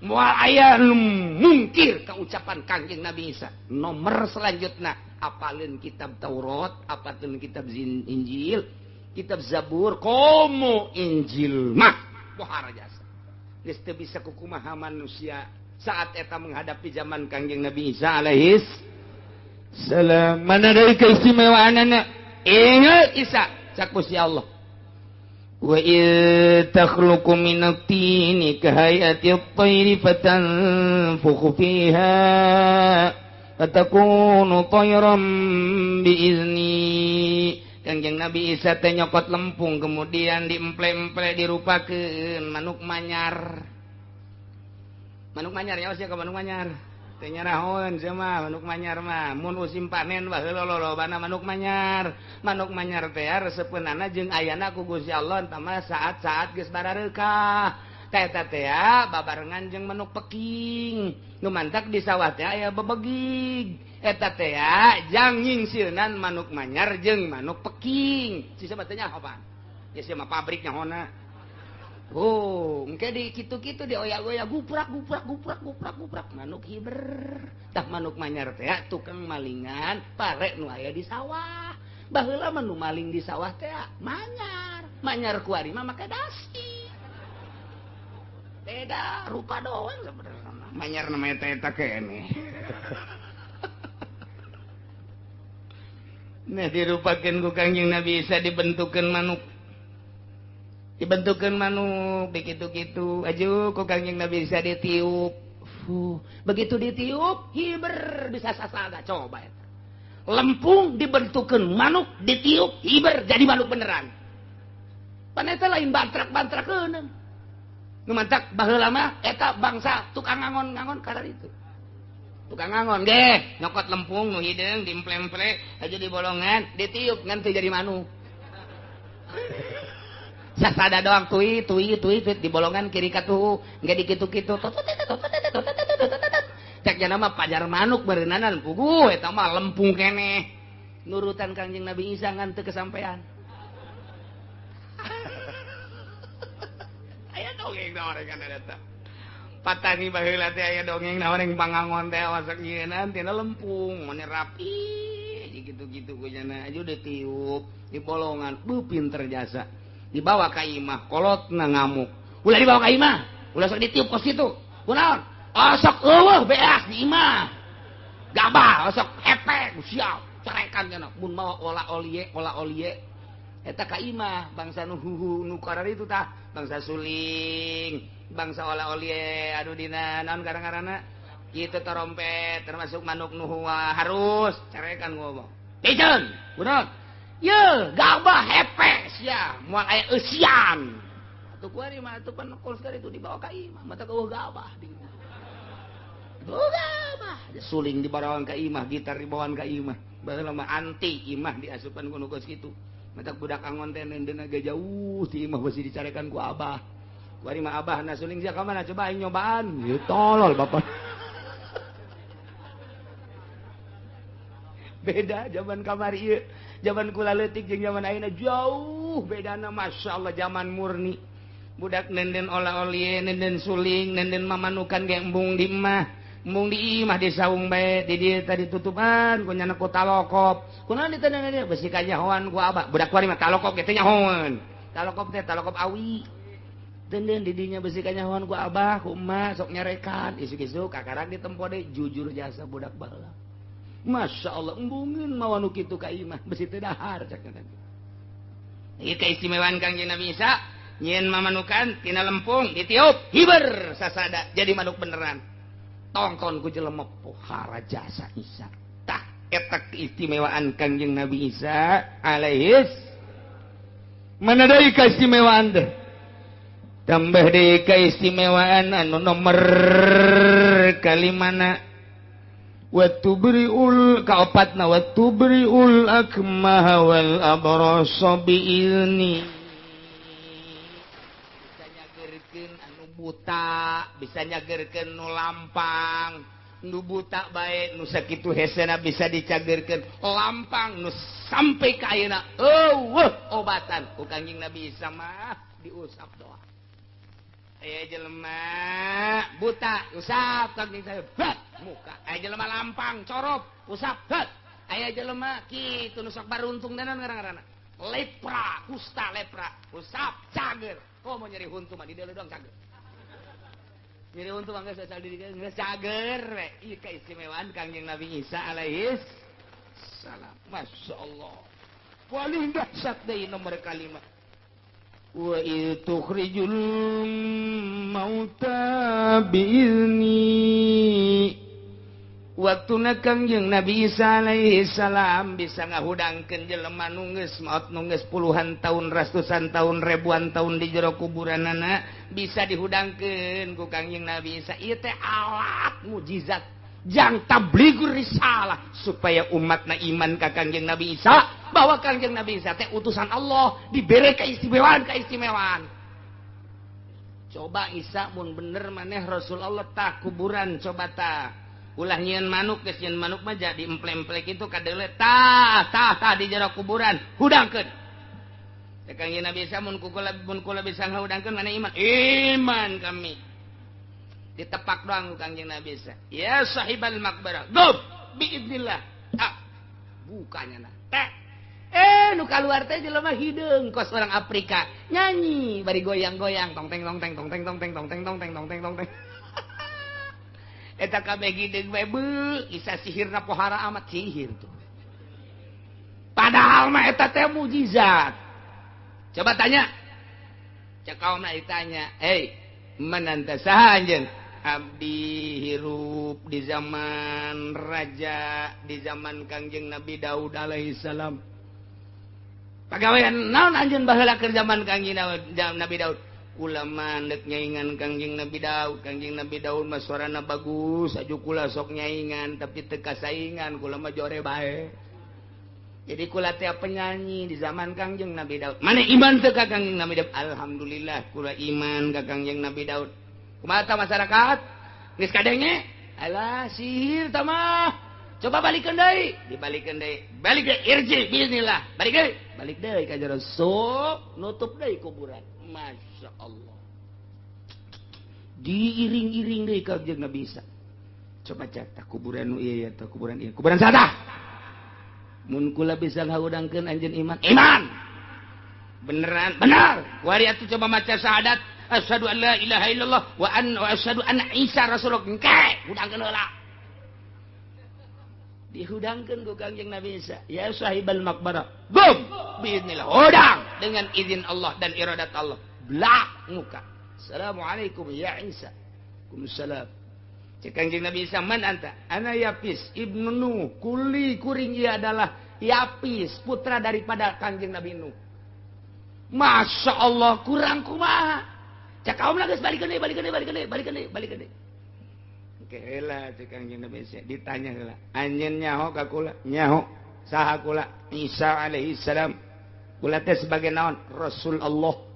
Moal aya nu mungkir ka ucapan Kangjeng Nabi Isa. Nomor selanjutna apaleun kitab Taurat, apaleun kitab Injil, kitab Zabur, komo Injil mah pohara jasa. Geus teu bisa kukumaha manusia saat eta menghadapi zaman Kangjeng Nabi Isa alaihis salam. Mana dari keistimewaanana? Ingat Isa cak Gusti Allah. Wa in takhluqu minat tini kahayati at-tayri fatanfukhu fiha fatakunu tayran biizni. Kangjeng Nabi Isa teh nyokot lempung kemudian diemple-emple dirupakeun manuk manyar. Manuk manyar nya sia ka manuk manyar. Teh nyarahoeun sia mah manuk manyar mah mun musim panen baheula lolobana manuk manyar. Manuk manyar teh resepeunana jeung ayana ku Gusti Allah tama saat-saat geus barareukah. Teh eta teh babarengan jeung manuk peking. Nu mantak di sawah teh aya bebegig. Eta teh jang nyingsieunan manuk manyar jeung manuk peking. Sisa mah teh nyaho apaan? Ya sia mah pabrik nyahona. Oh, engke di kitu-kitu dioyak-oyak guprak guprak guprak guprak guprak manuk hiber. Tah manuk manyar teh tukang malingan pare nu aya di sawah. Baheula mah nu maling di sawah teh manyar. Manyar kuari mah make dasi. Beda rupa doang sebenarnya. Manyar namanya teh eta keneh. Nah dirupakeun ku Kangjeng Nabi Isa dibentukeun manuk. Dibentukeun manuk begitu-gitu aju ku Kangjeng Nabi Isa ditiup. Fuh, begitu ditiup hiber bisa sasada coba eta. Lempung dibentukeun manuk ditiup hiber jadi manuk beneran. Pan eta lain bantrak-bantrakeun. Nu mantak baheula mah eta bangsa tukang ngangon-ngangon kadar itu. Tukang ngangon ge nyokot lempung nu hideung diemple-emple aja di bolongan ditiup ngan teu jadi manuk. Sasada doang tui tui tui tui di bolongan kiri katuhu engke dikitu-kitu cek jana mah pajar manuk beureunanan puguh eta mah lempung keneh nurutan Kangjeng Nabi Isa ngan teu kesampean. Aya dongeng naon kan eta patani baheula teh aya dongeng naon yang pangangon teh wasak nyieunaan tina lempung mane rapi gitu-gitu ku jana aja ditiup di bolongan beuh pinter jasa dibawa ka imah kolotna ngamuk ulah dibawa ka imah ulah sok ditiup kos kitu kunaon osok eueuh beas di imah gabah osok hepek siap carekan cenah mun mawa ola olie eta ka imah bangsa nu huhu nu kararitu tah bangsa suling bangsa ola olie aduh dina naon karang-karana kitu trompet termasuk manuk nu harus carekan ngomong piceun kunaon ye gabah hepe sia moal aya eusian atuh kuari mah atuh pan kol sekali itu dibawa ka imah mata eueuh gabah di gabah suling dibawaan ka imah gitar dibawaan ka imah baheula mah anti imah diasupan ku nu geus kitu mata budak angon teh neundeuna ge jauh ti imah beusi dicarekan ku abah kuari mah abah na suling sia ka mana coba aing nyobaan ye tolol bapak. Beda zaman kamari ieu zaman kula leutik jeung zaman ayeuna jauh bedana masyaallah zaman murni budak nenden ola-olie nenden suling nenden mamanukan ge embung di imah embung di imah di saung bae di dieu tadi tutupan ku nyana ku talokop kunaon ditendengan dieu besi kanyahoan ku abah budak kuari mah talokop ge teh nyahoan talokop teh talokop awi denden di dinya besi kanyahoan ku abah ku emak sok nyarekan isuk-isuk kakarak ditempo deui jujur jasa budak baheula. Masya Allah embungeun mawa nu kitu ka imah besi teu dahar cak teh. Ieu keistimewaan Kangjeng Nabi Isa nyieun mamanukan tina lempung ditiup hiber sasada jadi manuk beneran. Tongton ku jelema pohara jasa Isa. Tah eta keistimewaan Kangjeng Nabi Isa alaihis. Mana deui keistimewaan teh? Tambah deui keistimewaan anu nomor kalimana Watubriul kaopatna watubriul akmaha wal abrasa biizni. Bisa nyagerkeun anu buta, bisa nyagerkeun nu lampang, nu buta bae nu sakitu hesena bisa dicagerkeun, lampang nu sampai ka ayeuna eueuh obatan ku Kangjeng Nabi Isa mah diusap doa. Aya jelema buta usap Kangjeng saya muka, aya jelema lampang corop usap het, aya jelema kitu nu sok baruntung danan ngaran-ngaranna lepra kusta lepra usap cager. Komo nyeri huntu mah di deuleu doang cager. Nyeri untung mangga sasal diri geus cager we. Ieu keistimewaan Kangjeng Nabi Isa alaihis salam. Masya Allah. Paling dahsyat deui nomor kalima. Wa idh tukhrijul mauta biizni. Waktuna Kangjeng Nabi Isa alaihi salam bisa ngahudangkeun jelema nu geus maot nu geus puluhan tahun, ratusan tahun, ribuan tahun di jero kuburanana bisa dihudangkeun ku Kangjeng Nabi Isa. Ieu teh alat mujizat jang tablighur risalah supaya umatna iman ka Kangjeng Nabi Isa bahwa Kangjeng Nabi Isa teh utusan Allah, dibere keistimewaan-keistimewaan. Coba Isa mun bener maneh Rasul Allah tah kuburan coba tah. Ulah nyieun manuk, geus nyieun manuk mah jadi emple-emple kitu kadeule tah tah tah di jero kuburan hudangkeun. Teh Kangjeng Nabi Isa mun kula bisa ngahudangkeun maneh iman? Iman kami. Ditepak doang ku Kangjeng Nabi Isa. Ya sahibal maqbarah, gum biidznillah. Ah, bukanya nah. Teh. Nu kaluar teh jelema hideung kos orang Afrika. Nyanyi bari goyang-goyang tong teng tong teng tong teng tong teng tong teng tong teng tong teng tong teng. Eta kabeh hideung we beuh, Isa sihirna pohara amat sihir tuh. Padahal mah eta teh mujizat. Coba tanya. Cek kaumna ditanya, "Hei, man anta saha anjeun?" Abdi hirup di zaman raja, di zaman Kangjeng Nabi Daud alaihi salam. Pagawean naon anjeun baheula keur zaman Kangjeng Nabi Daud? Kula mah deuk nyaingan Kangjeng Nabi Daud. Kangjeng Nabi Daud mah suarana bagus, aju kula sok nyaingan tapi teu kasaingan, kula mah jore bae. Jadi kula teh penyanyi di zaman Kangjeng Nabi Daud. Mana iman teu ka Kangjeng Nabi Daud? Alhamdulillah kula iman ka Kangjeng Nabi Daud. Kumaha tah masyarakat? Geus kadenge? Alah sihir tah mah. Coba balikeun deui, dibalikeun deui. Balik deui, irji bismillah. Balik deui, balik deui ka jero sok nutup deui kuburan. Masya Allah. Diiring-iring deui ka Kangjeng Nabi Isa. Coba cek tah kuburan nu ieu ya tah kuburan ieu. Kuburan saha? Mun kula bisa ngahudangkeun anjeun iman. Iman. Beneran, benar. Kuari atuh coba maca syahadat asyhadu an la ilaha illallah wa an wa asyhadu anna Isa rasulullah. Engke hudangkeun heula. Dihudangkeun ku Kangjeng Nabi Isa. Ya sahibal maqbarah. Gum biiznillah. Hudang dengan izin Allah dan iradat Allah. Blak muka. Assalamualaikum ya Isa. Waalaikumsalam. Cek Kangjeng Nabi Isa, man anta? Ana Yapis ibnu Nuh. Kuli kuring ia adalah Yapis, putra daripada Kangjeng Nabi Nuh. Masya Allah, kurang kumaha. Cek kaum geus balikeun deui, balikeun deui, balikeun deui, balikeun deui, balikeun deui. Oke heula cek Kangjeng Nabi Isa, ditanya heula. Anjeun nyaho ka kula? Nyaho. Saha kula? Isa alaihi salam. Kula teh sebagai naon? Rasul Allah.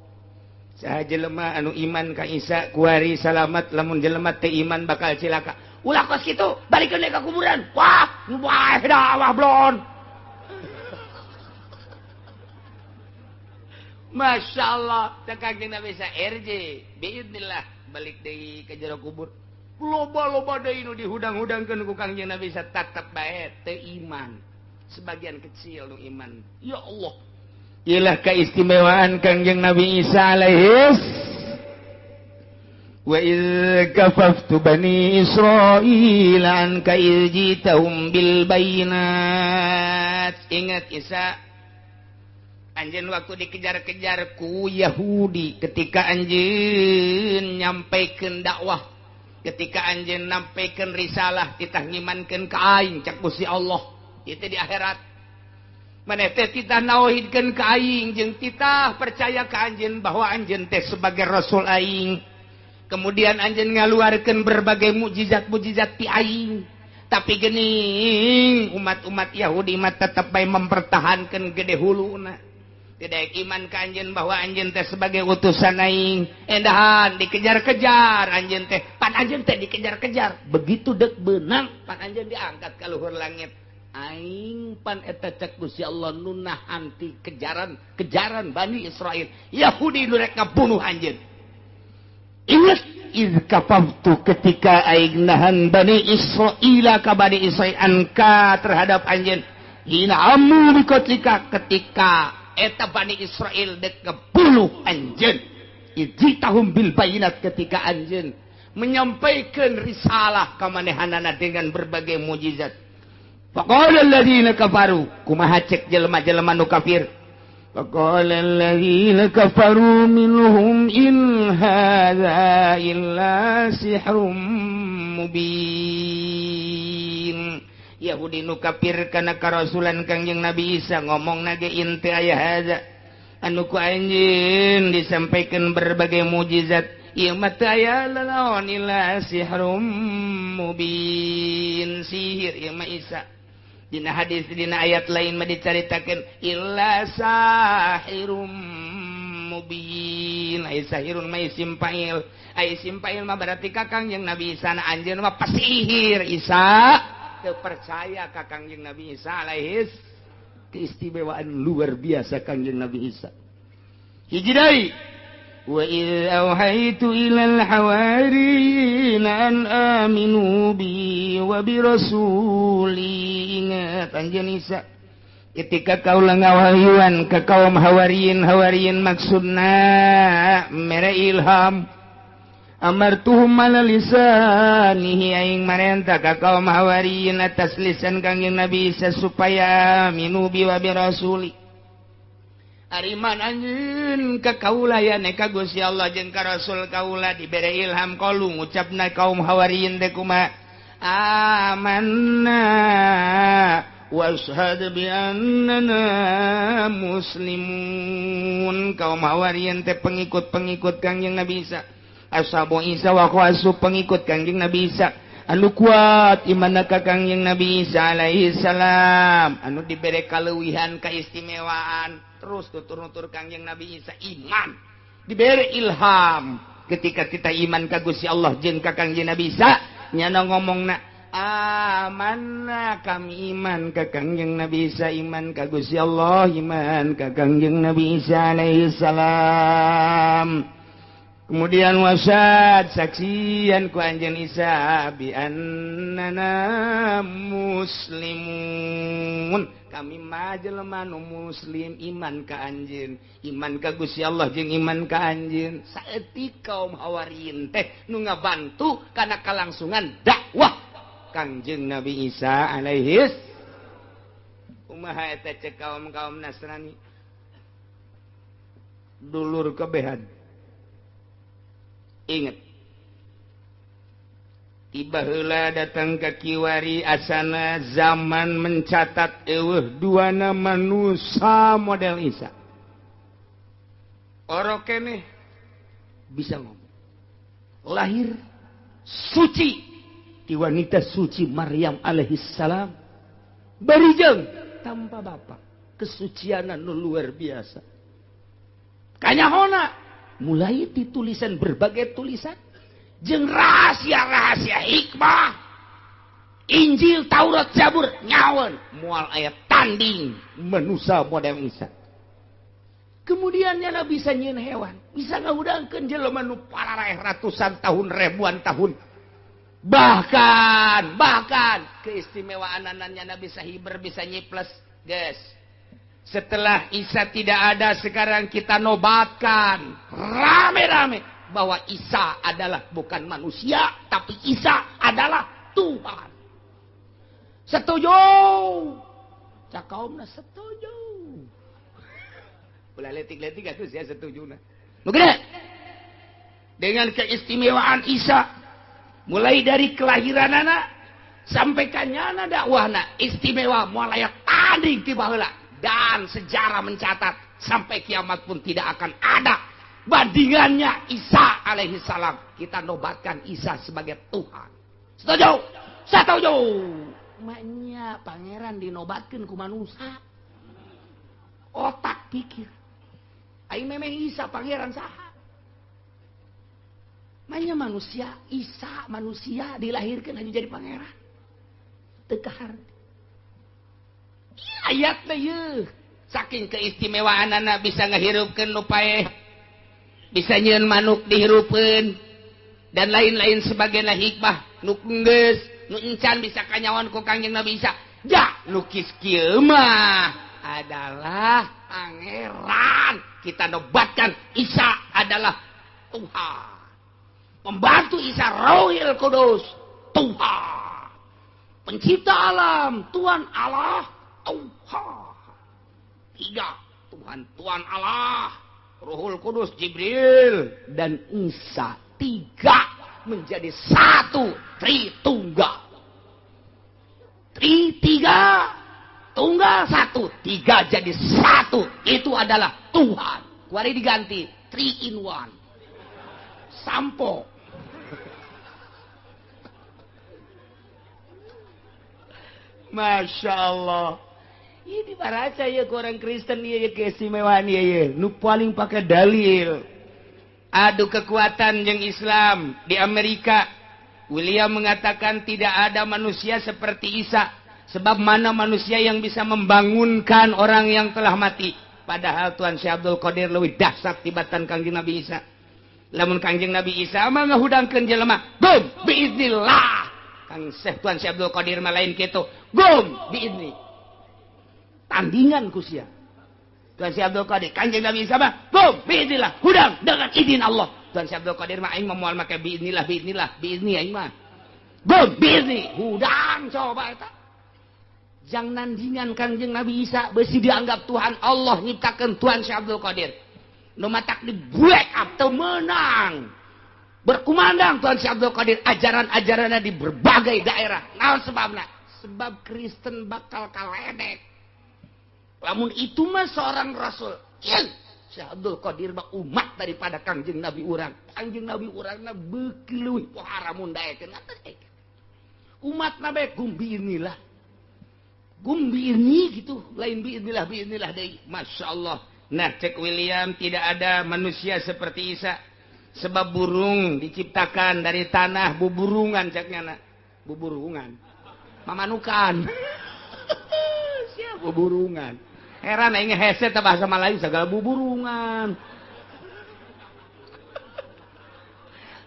Saha jelema anu iman ka Isa kuari salamat, lamun jelema teu iman bakal cilaka. Ulah kos kitu, balikeun deui ka kuburan. Wah, wah dah wah blon. Masya Allah, cek Kangjeng Nabi Isa RJ biidznillah balik deui ka jero kubur. Loba-loba deui nu dihudang-hudangkeun ku Kangjeng Nabi Isa tetep bae teu iman. Sebagian kecil nu iman. Ya Allah. Ilah keistimewaan Kangjeng Nabi Isa alaihis. Wa idz kafaftu bani Israil anka idz jitahum bil bayinat. Ingat Isa, anjeun waktu dikejar-kejar ku Yahudi ketika anjeun nyampaikeun dakwah, ketika anjeun nyampaikeun risalah, titah ngimankeun ka aing cak Gusti Allah. Itu di akhirat. Maneh teh titah nauhidkeun ka aing jeung titah percaya ka anjeun bahwa anjeun teh sebagai rasul aing. Kemudian anjeun ngaluarkeun berbagai mukjizat-mukjizat ti aing. Tapi geuning umat-umat Yahudi mah tetep bae mempertahankeun gede huluna. Tidak iman ka anjeun bahwa anjeun teh sebagai utusan aing. Endahan dikejar-kejar anjeun teh, pan anjeun teh dikejar-kejar. Begitu dek beunang pan anjeun diangkat ka luhur langit. Aing pan eta cek Gusti Allah nu nahan ti kejaran-kejaran Bani Israil. Yahudi nu rek ngabunuh anjeun. Ingat iz kafaftu ketika aing nahan Bani Israila ka Bani Israil anka terhadap anjeun. Hina amu bikotlika ketika eta Bani Israil dek ngebunuh anjeun. Ijitahum bil bayinat ketika anjeun Menyampaikan risalah ka manehanana dengan berbagai mujizat. Faqala alladzina kafaru, kumaha cek jelema-jelema nu kafir? Faqala alladzina kafaru minhum in hadza illa sihrum mubin. Yahudi nu kafir kana karasulan Kangjeng Nabi Isa ngomong nage in teu aya hadza anu ku anjeun disampaikan berbagai mujizat. Ieu mah teu aya lalaon illa sihrum mubin, sihir ieu mah Isa. Dina hadis dina ayat lain mah dicaritakeun illa sahirum mubin. Ai sahirun mah isim fa'il, ai isim fa'il mah berarti ka Kangjeng Nabi Isa na anjeun mah pasihir. Isa teu percaya ka Kangjeng Nabi Isa alaihis. Keistimewaan luar biasa Kangjeng Nabi Isa. Hiji deui, wa idz auhaitu ilal hawariyina an aminu bi wa bi rasuli. Ingat anjeun Isa ketika kaula ngawahyuan ka kaum hawariyin, hawariyin maksudna mere ilham, amartuhum ala lisanihi, aing marenta ka kaum hawariyin atas lisan Kangjeng Nabi Isa supaya aminu bi wa bi rasuli. Ariman anjeun ka kaula ya ka Gusti Allah jeung ka Rasul kaula dibere ilham kalu ngucapna kaum hawariyin teh kumaha? Amanna washhad bi annana muslimun. Kaum hawariyin teh pengikut-pengikut Kangjeng Nabi Isa, ashabu Isa wa khawasu pengikut Kangjeng Nabi Isa anu kuat imanna ka Kangjeng Nabi Isa alaihi salam, anu dibere kaleuwihan keistimewaan terus tutur-nutur Kangjeng Nabi Isa iman diberi ilham. Ketika kita iman ka Gusti Allah jeung ka Kangjeng Nabi Isa nyana ngomongna amanna, kami iman ka Kangjeng Nabi Isa, iman ka Gusti Allah, iman ka Kangjeng Nabi Isa alaihi salam. Kemudian wasad saksian ku anjeun Isa bi annana muslimun, kami mah jelema nu muslim iman ka anjeun, iman ka Gusti Allah jeung iman ka anjeun. Saeutik kaum hawariyin teh nu ngabantu kana kalangsungan dakwah Kangjeng Nabi Isa alaihi. Kumaha eta cek kaum-kaum Nasrani dulur kebehan. Ingat tiba heula datang ke kiwari asana zaman mencatat eueuh dua nama manusia model Isa. Orok keneh bisa ngomong, lahir suci di wanita suci Maryam alaihi salam, barijeng tanpa bapak, kesucianan nu luar biasa. Kanyahona mulai ditulisan berbagai tulisan jeung rahasia-rahasia hikmah Injil, Taurat, Zabur nyawan moal aya tanding manusia model Isa. Kemudian nyana bisa nyieun hewan, bisa ngahudangkeun jelema nu pararaeh ratusan tahun, ribuan tahun. Bahkan bahkan keistimewaan nyana bisa hiber, bisa nyiples, guys. Setelah Isa tidak ada, sekarang kita nobatkan rame-rame bahwa Isa adalah bukan manusia, tapi Isa adalah Tuhan. Setuju? Cak kaumna setuju. Ulah letik-letik atuh sia setujuna. Nu gede. Dengan keistimewaan Isa mulai dari kelahiranana sampai kanyana dakwahna istimewa moal aya tanding ti baheula. Dan sejarah mencatat sampai kiamat pun tidak akan ada bandingannya Isa alaihi salam. Kita nobatkan Isa sebagai Tuhan. Setuju? Setuju. Maknya pangeran dinobatkan ku manusia. Otak pikir. Aing memang Isa pangeran saha? Maknya manusia, Isa manusia dilahirkan hanya jadi pangeran. Teu kaharti. Ayat teh yeuh. Saking keistimewaanana bisa ngahirupkeun nu paeh, bisa nyieun manuk dihirupeun dan lain-lain sebagainya hikmah nu geus nu encan bisa kanyawan ku Kangjeng Nabi Isa. Ja lukis kieu mah adalah pangeran. Kita nobatkan Isa adalah Tuhan. Pembantu Isa Rohil Kudus Tuhan. Pencipta alam Tuhan Allah Tuhan. Tiga Tuhan, Tuhan Allah, Ruhul Kudus Jibril dan Isa. Tiga menjadi satu, Tritunggal. Tri tiga, tunggal satu, tiga jadi satu. Itu adalah Tuhan. Kuari diganti 3 in 1. Sampo. Masya Allah. Ini dibaca ya ke orang Kristen ya keistimewaan ya nu paling pakai dalil. Adu kekuatan yang Islam di Amerika. William mengatakan tidak ada manusia seperti Isa. Sebab mana manusia yang bisa membangunkan orang yang telah mati. Padahal Tuhan Syekh Abdul Qadir leuwih dahsyat tibatan Kangjeng Nabi Isa. Lamun Kangjeng Nabi Isa mah ngahudangkeun jelema, gum biiznillah. Kang Syekh Tuhan Syekh Abdul Qadir mah lain kitu, gum biizni. Tandingan ku sia. Tuhan Syekh Abdul Qadir, Kangjeng Nabi Isa mah gum biiznillah, hudang dengan izin Allah. Tuhan Syekh Abdul Qadir mah aing mah moal make biiznillah, biiznillah, biizni aing mah. Gum biizni, hudang coba eta. Jang nandingan Kangjeng Nabi Isa besi dianggap Tuhan Allah nyiptakeun Tuhan Syekh Abdul Qadir. Nu matak di black up teu meunang. Berkumandang Tuhan Syekh Abdul Qadir ajaran-ajaranna di berbagai daerah. Naon sebabna? Sebab Kristen bakal kaledek. Lamun itu mah seorang rasul. Syekh Abdul Qadir mah umat daripada Kangjeng Nabi urang. Kangjeng Nabi urangna beuki leuwih pohara mun daekeun. Umat nabe gumbi inilah. Gumbi ini gitu, lain biiznillah biiznillah deui. Masya Allah. Nah, cek William tidak ada manusia seperti Isa. Sebab burung diciptakan dari tanah, buburungan ceknya nak. Buburungan. Mamanukan. Siap buburungan. Heran aing hese teh bahasa Melayu segala buburungan.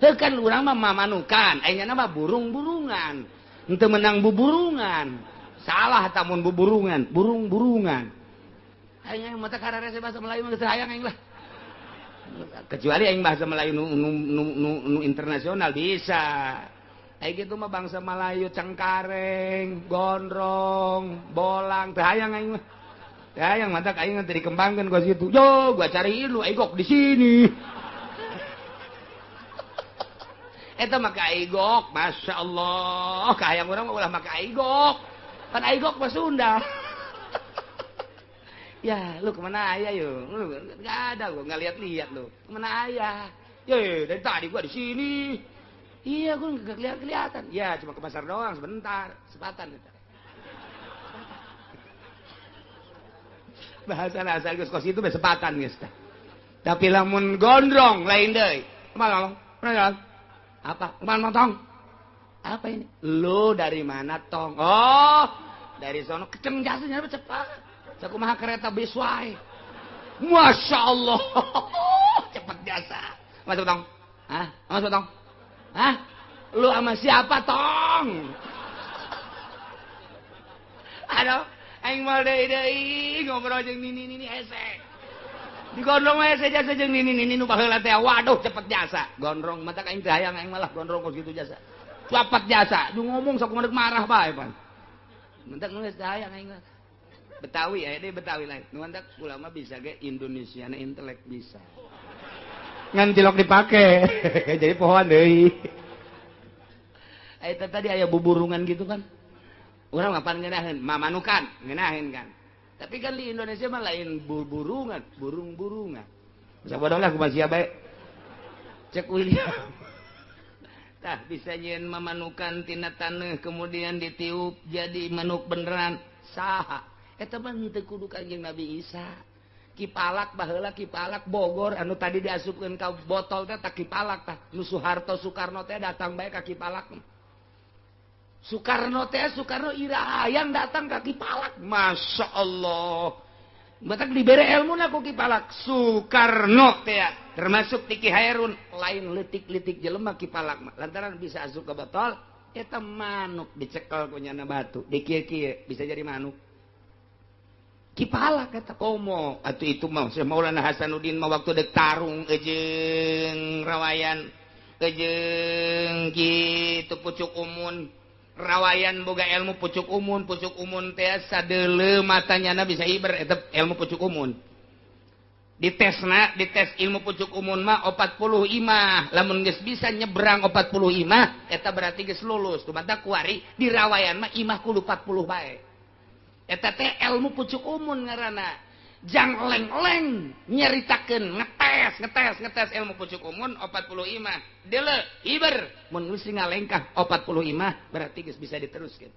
Heuh kan urang mah mamanukan, aing mah burung-burungan. Henteu menang buburungan. Salah tamun buburungan, burung-burungan. Aing mata kararese bahasa Melayu mah geus hayang aing lah. Kecuali aing bahasa Melayu nu internasional bisa. Aing kitu mah bangsa Melayu cengkareng, gondrong, bolang, teu hayang aing mah. Teu hayang mata aing teh dikembangkeun ka situ. Yo, gua cariin lu aing gok di sini. Eta mah ka aigok, masyaallah, kahayang urang mah ulah maka aigok. Kan aigok mah Sunda. Ya, lu kemana ayah yo? Lu nggak ada gua nggak lihat-lihat lu. Kemana ayah? Ye, dari tadi gua di sini. Iya, gua nggak kelihatan-kelihatan. Ya, cuma ke pasar doang sebentar, sepatan gitu. Bahasa asal geus kos itu sepatan geus tah. Tapi lamun gondrong lain deui. Kemana? Kemana? Apa? Kemana tong? Apa ini? Lu dari mana tong? Oh, dari sono keceng jasanya cepat. Sakumaha kereta bis wae. Masya Allah, cepet jasa. Masuk tong? Hah? Masuk tong? Hah? Lu sama siapa tong? Aduh, aing moal deui-deui ngobrol jeung nini-nini hese. Digondrong we hese jasa jeung nini-nini nu baheula teh. Waduh, cepet jasa. Gondrong mata aing teh hayang aing malah gondrong kos kitu jasa. Cepet jasa, nu ngomong sakumaha marah bae pan. Mentak geus teh hayang aing mah. Betawi ya, ini Betawi lain. Nu mantak ulama bisa ge Indonesia na intelek bisa. Ngan cilok dipake. Jadi pohoan deui. Eta tadi aya buburungan gitu kan. Urang mapan ngeunaheun, mamanukan, ngeunaheun kan. Tapi kan di Indonesia mah lain buburungan, burung-burungan. Sabodoh lah kumaha sia bae. Cek William. Tah bisa nyieun mamanukan tina taneuh kemudian ditiup jadi manuk beneran. Saha? Eta mah henteu kudu Kangjeng Nabi Isa. Kipalak baheula Kipalak Bogor anu tadi diasupkeun ka botol teh tah Kipalak tah. Nu Soeharto Soekarno teh datang bae ka Kipalak. Soekarno teh Soekarno ira hayang datang ka Kipalak. Masya Allah. Batak dibere ilmuna ku Kipalak. Soekarno teh termasuk Tiki Hairun lain leutik-leutik jelema Kipalak mah. Lantaran bisa asup ka botol eta manuk dicekel ku nyana batu, dikieu-kieu bisa jadi manuk. Kipalak kata komo atuh itu mah Syekh Maulana Hasanuddin mah waktu dek tarung jeung rawayan Jeung kitu pucuk umun rawayan boga ilmu pucuk umun. Pucuk umun teh sadeuleu matanya bisa hiber, eta ilmu pucuk umun. Ditesna, dites ilmu pucuk umun mah 40 imah. Lamun geus bisa nyebrang 40 imah, eta berarti geus lulus. Kumaha kuari di rawayan mah imah kudu 40 bae. Eta teh ilmu pucuk umun ngaranna. Jang leng-leng nyeritakeun ngetes ngetes ngetes ilmu pucuk umun 40 imah. Deuleu hiber, mun geus ngalengkah 40 imah berarti geus bisa diteruskeun.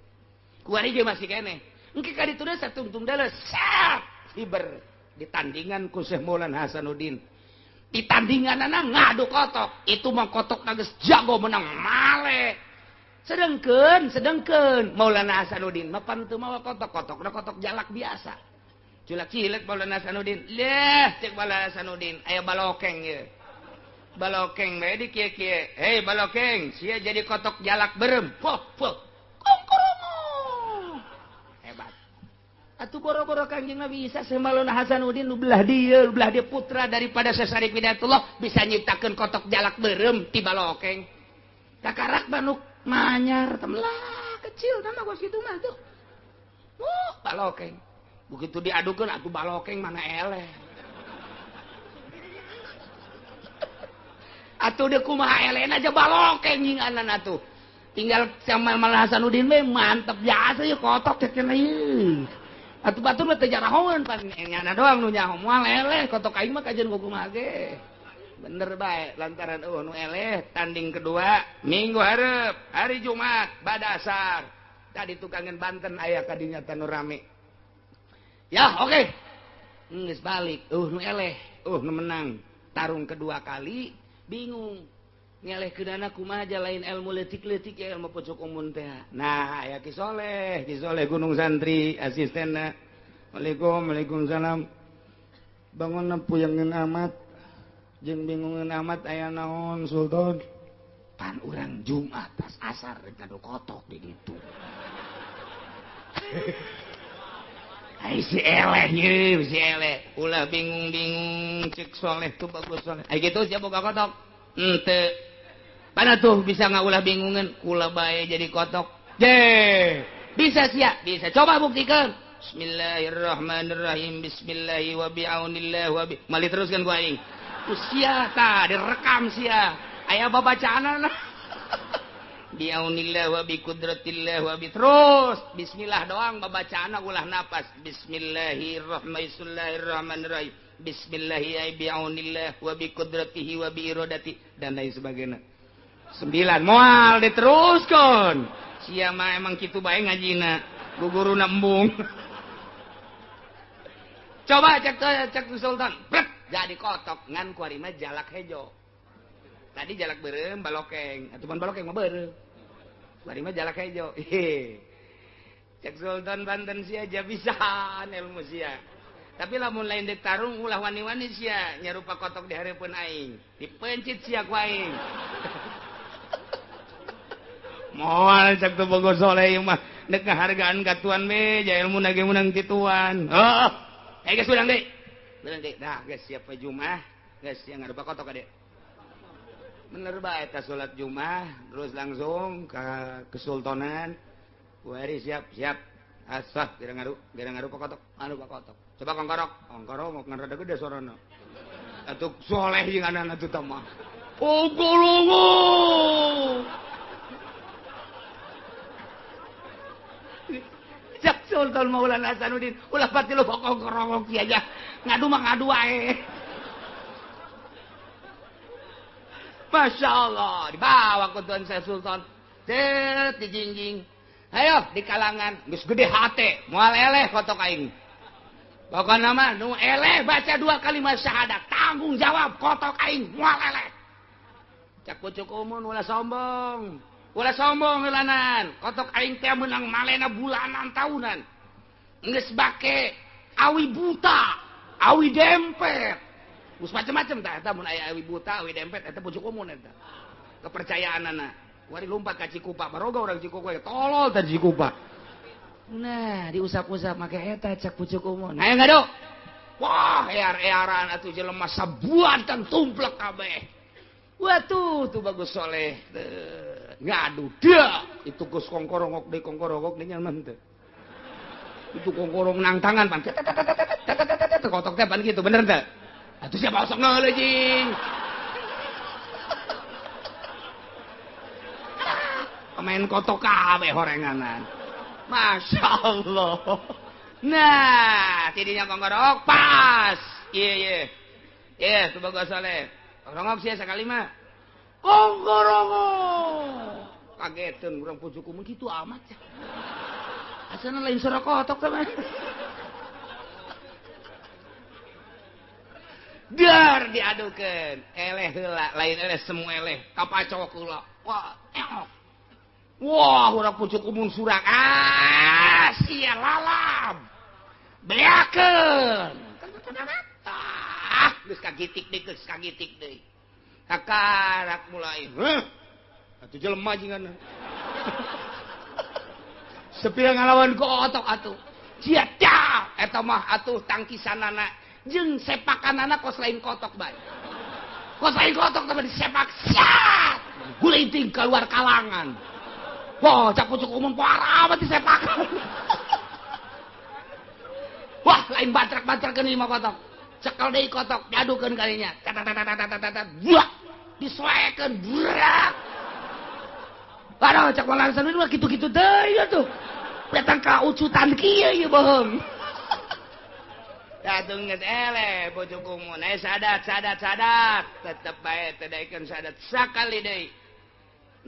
Kuari ge masih keneh. Engke ka ditu deui satungtung deuleu sap hiber. Ditandingan ku Syekh Maulana Hasanuddin, ditandinganana ngadu kotok, itu mah kotok geus jago menang male. Sedengkeun sedengkeun Maulana Hasanuddin mah pan teu mawa kotok, kotokna kotok jalak biasa, culak cilek. Maulana Hasanuddin leh, cek Maulana Hasanuddin, aya balokeng ye, balokeng bae di kieu-kieu. Hei balokeng, sia jadi kotok jalak berem. Poh poh kongkorongo hebat atuh. Boro-boro Kanjeng Nabi Isa, Syekh Maulana Hasanuddin nu belah dieu, belah dia putra daripada Syekh Syarif Hidayatullah bisa nyiptakeun kotok jalak berem ti balokeng. Kakarak manuk manyar temlah kecil nama gua kitu mah tuh. Balokeng begitu diadukeun atuh balokeng mana eleh atuh, deuk kumaha elehna aja balokeng nyinganan atuh. Tinggal sama Maulana Hasanuddin we mantep biasa ye kotok teh cenah ieu. Atuh batur mah teu jarahoeun, pan nyana doang nu nyaho, moal eleh kotok aing mah kajian kumaha ge. Bener bae lantaran eueuh nu eleh. Tanding kedua minggu hareup hari Jumat bada asar. Tadi tukangan Banten aya kadinya tanu rame. Ya oke. Okay. Geus balik eueuh nu eleh, eueuh nu menang. Tarung kedua kali bingung. Ngeleh keunana kumaha aja, lain ilmu leutik-leutik ya ilmu pucuk umun teh. Nah, aya Ki Soleh, Ki Soleh Gunung Santri asistenna. Waalaikum, waalaikumsalam. Bangun puyangeun amat jeung bingungeun amat, aya naon Sultan? Pan urang Jumat tas asar rek ngadu kotok di ditu. Ai si eleh ye, si eleh. Ulah bingung-bingung, cek Soleh tuh bagus Soleh. Ai kitu sia boga kotok? Henteu. Mana tuh bisa ngaulah bingungan, kula bae jadi kotok. Je, bisa sia, bisa. Coba buktikan. Bismillahirrahmanirrahim. Bismillahi wa bi'aunillah wa bi. Mali teruskan ku aing. Usia ta direkam sia. Aya babacaanana. Bi'aunillah wa bi qudratillah wa bi terus. Bismillah doang babacaanna, ulah napas. Bismillahirrahmanirrahim. Bismillahi bi'aunillah wa bi qudratihi wa bi iradati dan lain sebagainya. 9 moal diteruskan. Sia mah emang kitu bae ngajina. Guguruna embung. Coba cek cek Sultan. Brek, jadi kotok ngan kuari mah jalak hejo. Tadi jalak beureum balokeng, atuh pan balokeng mah beureum. Kuari mah jalak hejo. Cek Sultan Banten sia aja bisaan ilmu sia. Tapi lamun lain dek tarung ulah wani-wani sia nyarupa kotok di hareupeun aing. Dipencit sia ku aing. Moal cek tuh bogo soleh mah dek ngahargaan ka tuan be, ja ilmu nage menang ti tuan. Oh, geus urang deui. Urang deui. Dah geus siap we Jumat, geus sia ngarupa kotok ade. Bener bae eta salat Jumat terus langsung ke kesultanan. Kuari siap siap. Asah kira ngarupa kotok, ngarupa kotok. Coba kongkorok, kongkorok ngan rada gede sorana. Atuh soleh jeung anak atuh tah mah. Oh golongo. Cek Sultan Maulana Hasanuddin, ulah pati lu kongkorok kieu aja. Ngadu mah ngadu wae. Masya Allah, dibawa ke Tuan saya Sultan. Cet dijingjing. Ayo di kalangan geus gede hate, moal eleh kotok aing. Pokokna mah nu eleh baca 2 kalimat syahadat, tanggung jawab kotok aing moal eleh. Cak pucuk umun ulah sombong. Ulah sombong heulanan. Kotok aing teh meunang malena bulanan tahunan. Geus bake awi buta, awi dempet. Geus macem-macem tah eta mun aya awi buta, awi dempet eta pucuk umun eta. Kepercayaanana. Wari lompat ka Cikupa, baroga urang Cikupa tolol teh Cikupa. Nah, diusap-usap make eta cak pucuk umun. Ayo ngadu. Wah, ear-earan atuh jelema sabuatan tumplek kabeh. Watuh tuh bagus soleh ngadu dia itu geus kongkorongok deui kongkorongok deui nyaman teh. Itu kongkorong nang tangan pan kotok teh pan gitu bener teh. Atuh siapa osok ngeuleuh jing. Pemain kotok kabeh horenganan. Masya Allah. Nah, tidinya kongkorong pas. Iya iya. Iya tuh bagus soleh. Kongkorongok sih sekali mah. Kongkorongok. Kagetan urang pucuku mah kitu amat. Asana lain suara kotok sama. Dar diadukeun. Eleh heula, lain eleh semua eleh. Kapacok heula. Wah, eok. Wah, urang pucuk umun surak. Ah, sia lalab. Beakeun. Ah, geus kagitik deui, geus kagitik deui. Kakarak mulai. Heuh. Atuh jelema jingana. Sepira ngalawan kotok atuh. Sia cia eta mah atuh tangkisanana jeung sepakanana kos lain kotok bae. Kos lain kotok teh disepak siat. Gulinting keluar kalangan. Wah, cak pucuk umum parah amat disepakan. Wah, lain bantrak-bantrakeun ieu mah kotok. Cekel deui kotok, diadukeun kalinya. Tat buah. Disoekeun brak. Aduh, cak malah mah kitu-kitu deui atuh. Datang ka ucutan kieu ieu bohong. Atuh geus eleh pucuk umum. Eh sadat sadat sadat, tetep bae teu daekeun sadat sakali deui.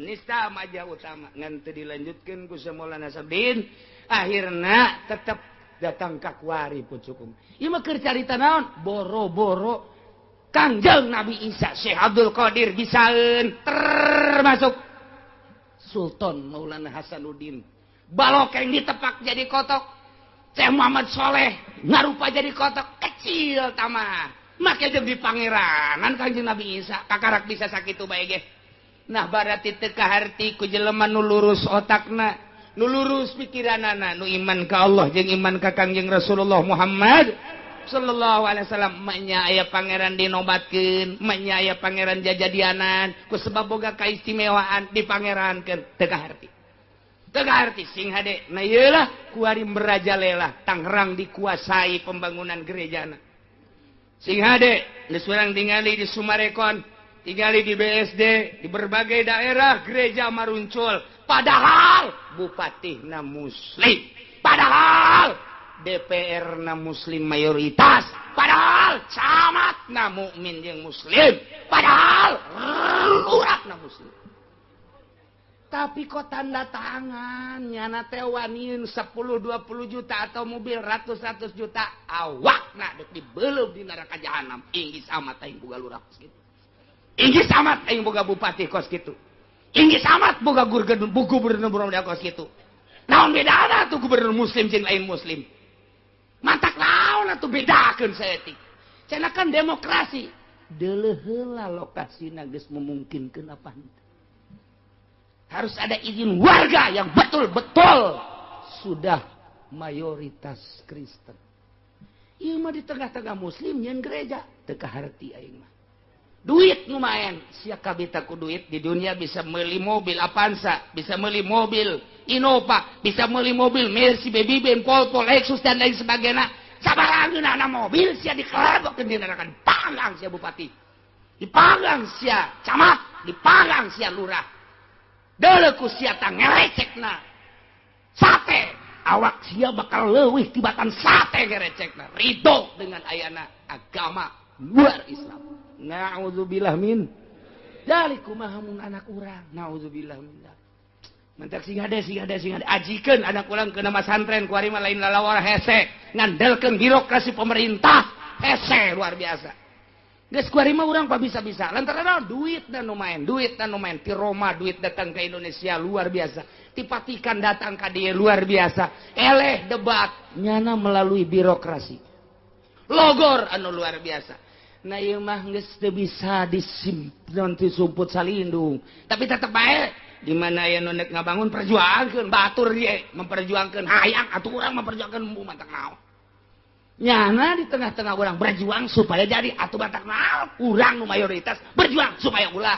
Nista majah utama ngan teu dilanjutkeun ku Maulana Sabdin akhirna tetep datang ka kuari pucukum. Ieu mah keur carita naon? Boro-boro Kangjeng Nabi Isa Syekh Abdul Qadir bisaeun termasuk Sultan Maulana Hasanuddin. Balokeng ditepak jadi kotok. Syekh Muhammad Soleh ngarupa jadi kotok kecil tamah. Make jeung di pangeranan Kangjeng Nabi Isa kakarak bisa sakitu bae ge. Nah berarti teu kaharti ku jelema nu lurus otakna, nu lurus pikiranana, nu iman ka Allah jeung iman ka Kangjeng Rasulullah Muhammad sallallahu alaihi wasallam. Manya aya pangeran dinobatkeun, manya aya pangeran jajadianan, ku sebab boga kaistimewaan dipangerankeun teu kaharti. Teu kaharti sing hade. Nah ieu lah kuari merajalela Tangerang dikuasai pembangunan gerejana. Sing hade geus urang tingali di Sumarekon, tingali di BSD, di berbagai daerah gereja maruncul. Padahal bupatihna muslim, padahal DPR na muslim mayoritas, padahal camatna mukmin jeung muslim, padahal lurahna muslim. Tapi kok tanda tangan nyana teh waniun 10-20 juta atau mobil ratus-ratus juta awakna deuk dibeleup di neraka jahanam. Inggis amat aing boga lurah kos kitu. Inggis amat aing boga bupati kos kitu. Inggis amat boga gubernur kos kitu. Naon bedana tuh gubernur muslim jeung lain muslim? Matak naon atuh bedakeun saeutik. Cenah kan demokrasi. Deuleuh heula lokasina geus memungkinkeun apa henteu. Harus ada izin warga yang betul-betul sudah mayoritas Kristen. Ieu mah di tengah-tengah muslim nyeun gereja teu kaharti aing mah. Duit lumayan, sia kabita ku duit di dunia bisa meuli mobil Avanza, bisa meuli mobil Innova, bisa meuli mobil Mercy, Baby Benz, Volvo, Lexus dan lain sebagainya. Sabarangeunana mobil sia dikelebokkeun di neraka, dipanggang sia bupati, dipanggang sia camat, dipanggang sia lurah. Deuleu ku sia tah ngerecekna sate, awak sia bakal leuwih tibatan sate ngerecekna. Ridho dengan ayana agama luar Islam. Na'udzubillah min dzalik. Kumaha mun anak urang? Na'udzubillah min dzalik. Mentak sing hade sing hade sing hade ajikeun anak urang ke nama santren kuari mah lain lalawar hese, ngandelkeun birokrasi pemerintah hese luar biasa. Geus kuari mah urang bisa-bisa lantaran duit dan nu main, duit dan nu main ti Roma duit datang ke Indonesia luar biasa, ti Vatikan datang ka dieu luar biasa. Eleh debat nyana melalui birokrasi. Logor anu luar biasa. Nah ieu mah geus teu bisa disimpen ti sumput salindung. Tapi tetep bae di mana aya nu nek ngabangun perjuangkeun batur ieu memperjuangkeun hayang atuh urang memperjuangkeun matak naon. Nyana di tengah-tengah orang berjuang supaya jadi atuh batak naon urang nu mayoritas berjuang supaya ulah.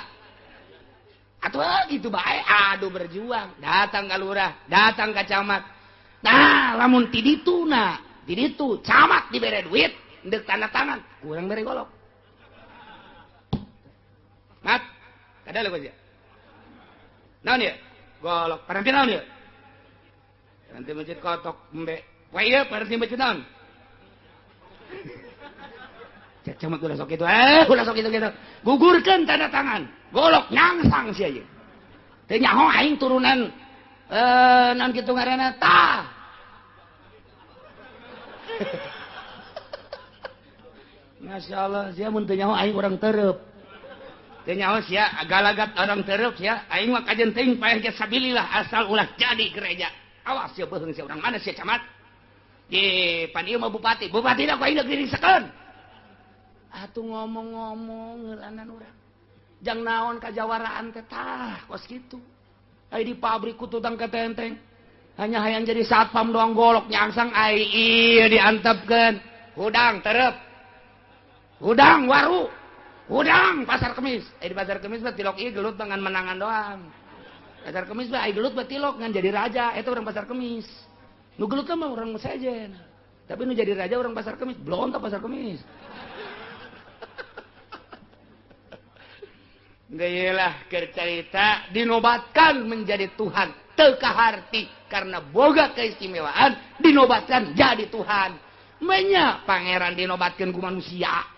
Atuh gitu bae aduh berjuang datang ka lurah, datang ka camat. Nah, lamun ti ditu na, ti ditu camat dibere duit, ndek tanda tangan, kurang bere golok. Mat, kada leuh aja. Naon ieu? Golok. Paranti naon ieu? Paranti masjid kotok embe. Wah ieu paranti masjid naon? Cek camat ulah sok kitu. Ulah sok kitu kitu. Gugurkeun tanda tangan. Golok nyangsang sia ieu. Teu nyaho aing turunan naon kitu ngaranna tah. Masya Allah, sia mun teu nyaho aing urang tereup. Teu nyaho sia galagat orang tereup sia, aing mah kajen teuing paeh ge sabilillah asal ulah jadi gereja. Awas sia beuheung sia urang mana sia camat. Ye, pan ieu mah bupati, bupati da ku aing diringsekeun. Atuh ngomong-ngomong ngeulanan urang. Jang naon kajawaraan teh tah kos kitu. Ai di pabrik ku tutang ketenteng. Hanya hayang jadi satpam doang golok nyangsang ai ieu diantepkeun. Hudang tereup. Hudang waru. Hudang pasar kemis. Ai di pasar kemis mah tilok ieu gelut dengan menangan doang. Pasar kemis mah ai gelut mah tilok ngan jadi raja eta urang pasar kemis. Nu gelut mah urang sejen. Tapi nu jadi raja urang pasar kemis, blontok pasar kemis. Geulah keur carita dinobatkan menjadi Tuhan teu kaharti karena boga keistimewaan dinobatkan jadi Tuhan. Menya pangeran dinobatkan ku manusia.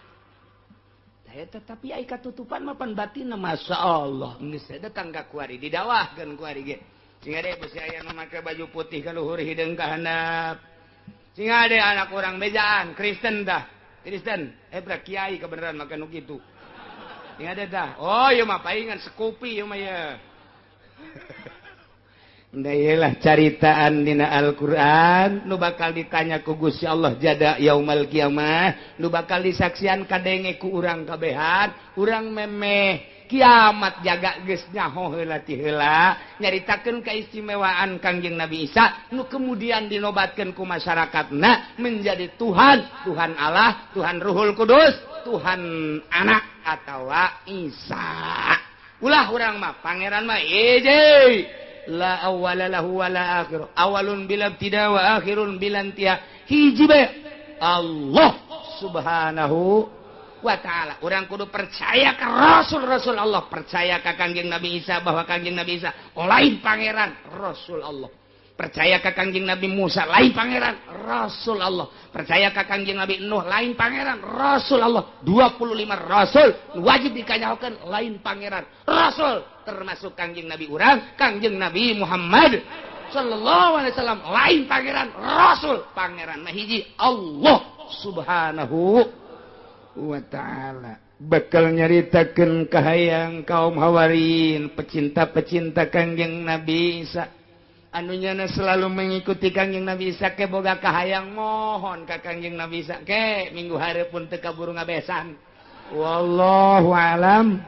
Tetapi ai katutupan mah pan batinna Masya Allah. Geus datang ka kuari didawahkeun kuari ge. Sing ade besi aya nu make baju putih ka luhur hideung ka handap. Sing ade anak urang bejaan Kristen dah. Kristen, bra kiai kebenaran make nu kitu. Sing ade dah. Oh ieu mah paingan sekupi ieu mah ye. Ndayelah caritaan dina Al-Qur'an nu bakal ditanya ku Gusti Allah jada yaumal kiamah, nu bakal disaksian kadenge ku urang kabehan, urang memeh kiamat jaga geus nyaho heula ti heula nyaritakeun keistimewaan Kangjeng Nabi Isa nu kemudian dinobatkeun ku masyarakatna menjadi Tuhan, Tuhan Allah, Tuhan Ruhul Kudus, Tuhan Anak atawa Isa. Ulah urang mah pangeran mah hiji. La awwala lahu wa la akhir. Awalun bila ibtida wa akhirun bila intiha. Hiji bae Allah Subhanahu wa ta'ala. Urang kudu percaya ka rasul-rasul Allah, percaya ka Kangjeng Nabi Isa bahwa Kangjeng Nabi Isa lain pangeran, rasul Allah. Percaya ka Kangjeng Nabi Musa lain pangeran, rasul Allah. Percaya ka Kangjeng Nabi Nuh lain pangeran, rasul Allah. 25 rasul wajib dikanyahokeun lain pangeran, rasul termasuk Kangjeng Nabi urang, Kangjeng Nabi Muhammad sallallahu alaihi wasallam lain pangeran, rasul. Pangeran mah hiji Allah Subhanahu wa ta'ala. Bakal nyaritakeun kahayang kaum Hawarin, pecinta-pecinta Kangjeng Nabi Isa. Anu nyana selalu mengikuti Kangjeng Nabi Isa ke boga kahayang mohon ka Kangjeng Nabi Isa ke minggu hareupeun teu kaburu ngabesan. Wallahu alam.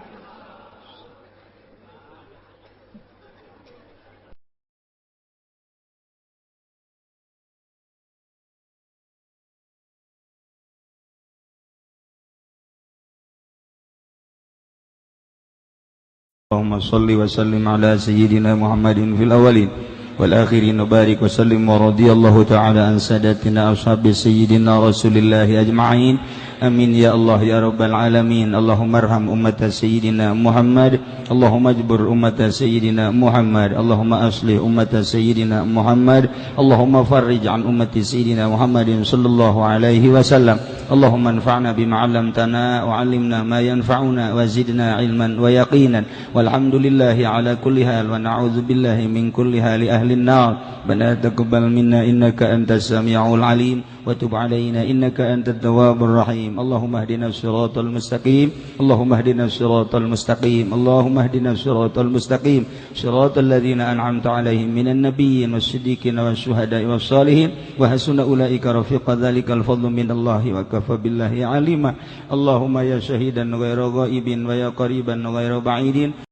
Allahumma salli wa sallim ala sayyidina Muhammadin fil awwalin wal akhirin wa barik wa sallim wa radiyallahu ta'ala an sadatina ashabi sayyidina Rasulillahi ajma'in. Amin ya Allah ya rabbal alamin. Allahumma arham ummata sayyidina Muhammad. Allahumma ajbur ummata sayyidina Muhammad. Allahumma aslih ummata sayyidina Muhammad. Allahumma farrij an ummati sayyidina Muhammadin sallallahu alaihi wasallam. Allahumma anfa'na bima 'allamtana wa 'allimna ma yanfa'una wa zidna 'ilman wa yaqinan. Walhamdulillahi ala kulli hal wa na'udzu billahi min kulli hali ahli an-nar. Rabbana taqabbal minna innaka antas samiul 'alim wa tub 'alaina innaka antat tawwabur rahim. Allahumma ihdina siratal mustaqim. Allahumma ihdina siratal mustaqim. Allahumma ihdina siratal mustaqim. Siratal ladzina an'amta 'alaihim minan nabiyyin was-siddiqin wasyuhada'i was-salihin wa hasuna ulaika rafiqa. Dzalikal fadlu minallahi wa kafa billahi 'alima. Allahumma ya syahidan ghaira ghaibin wa ya qariban ghaira ba'idin.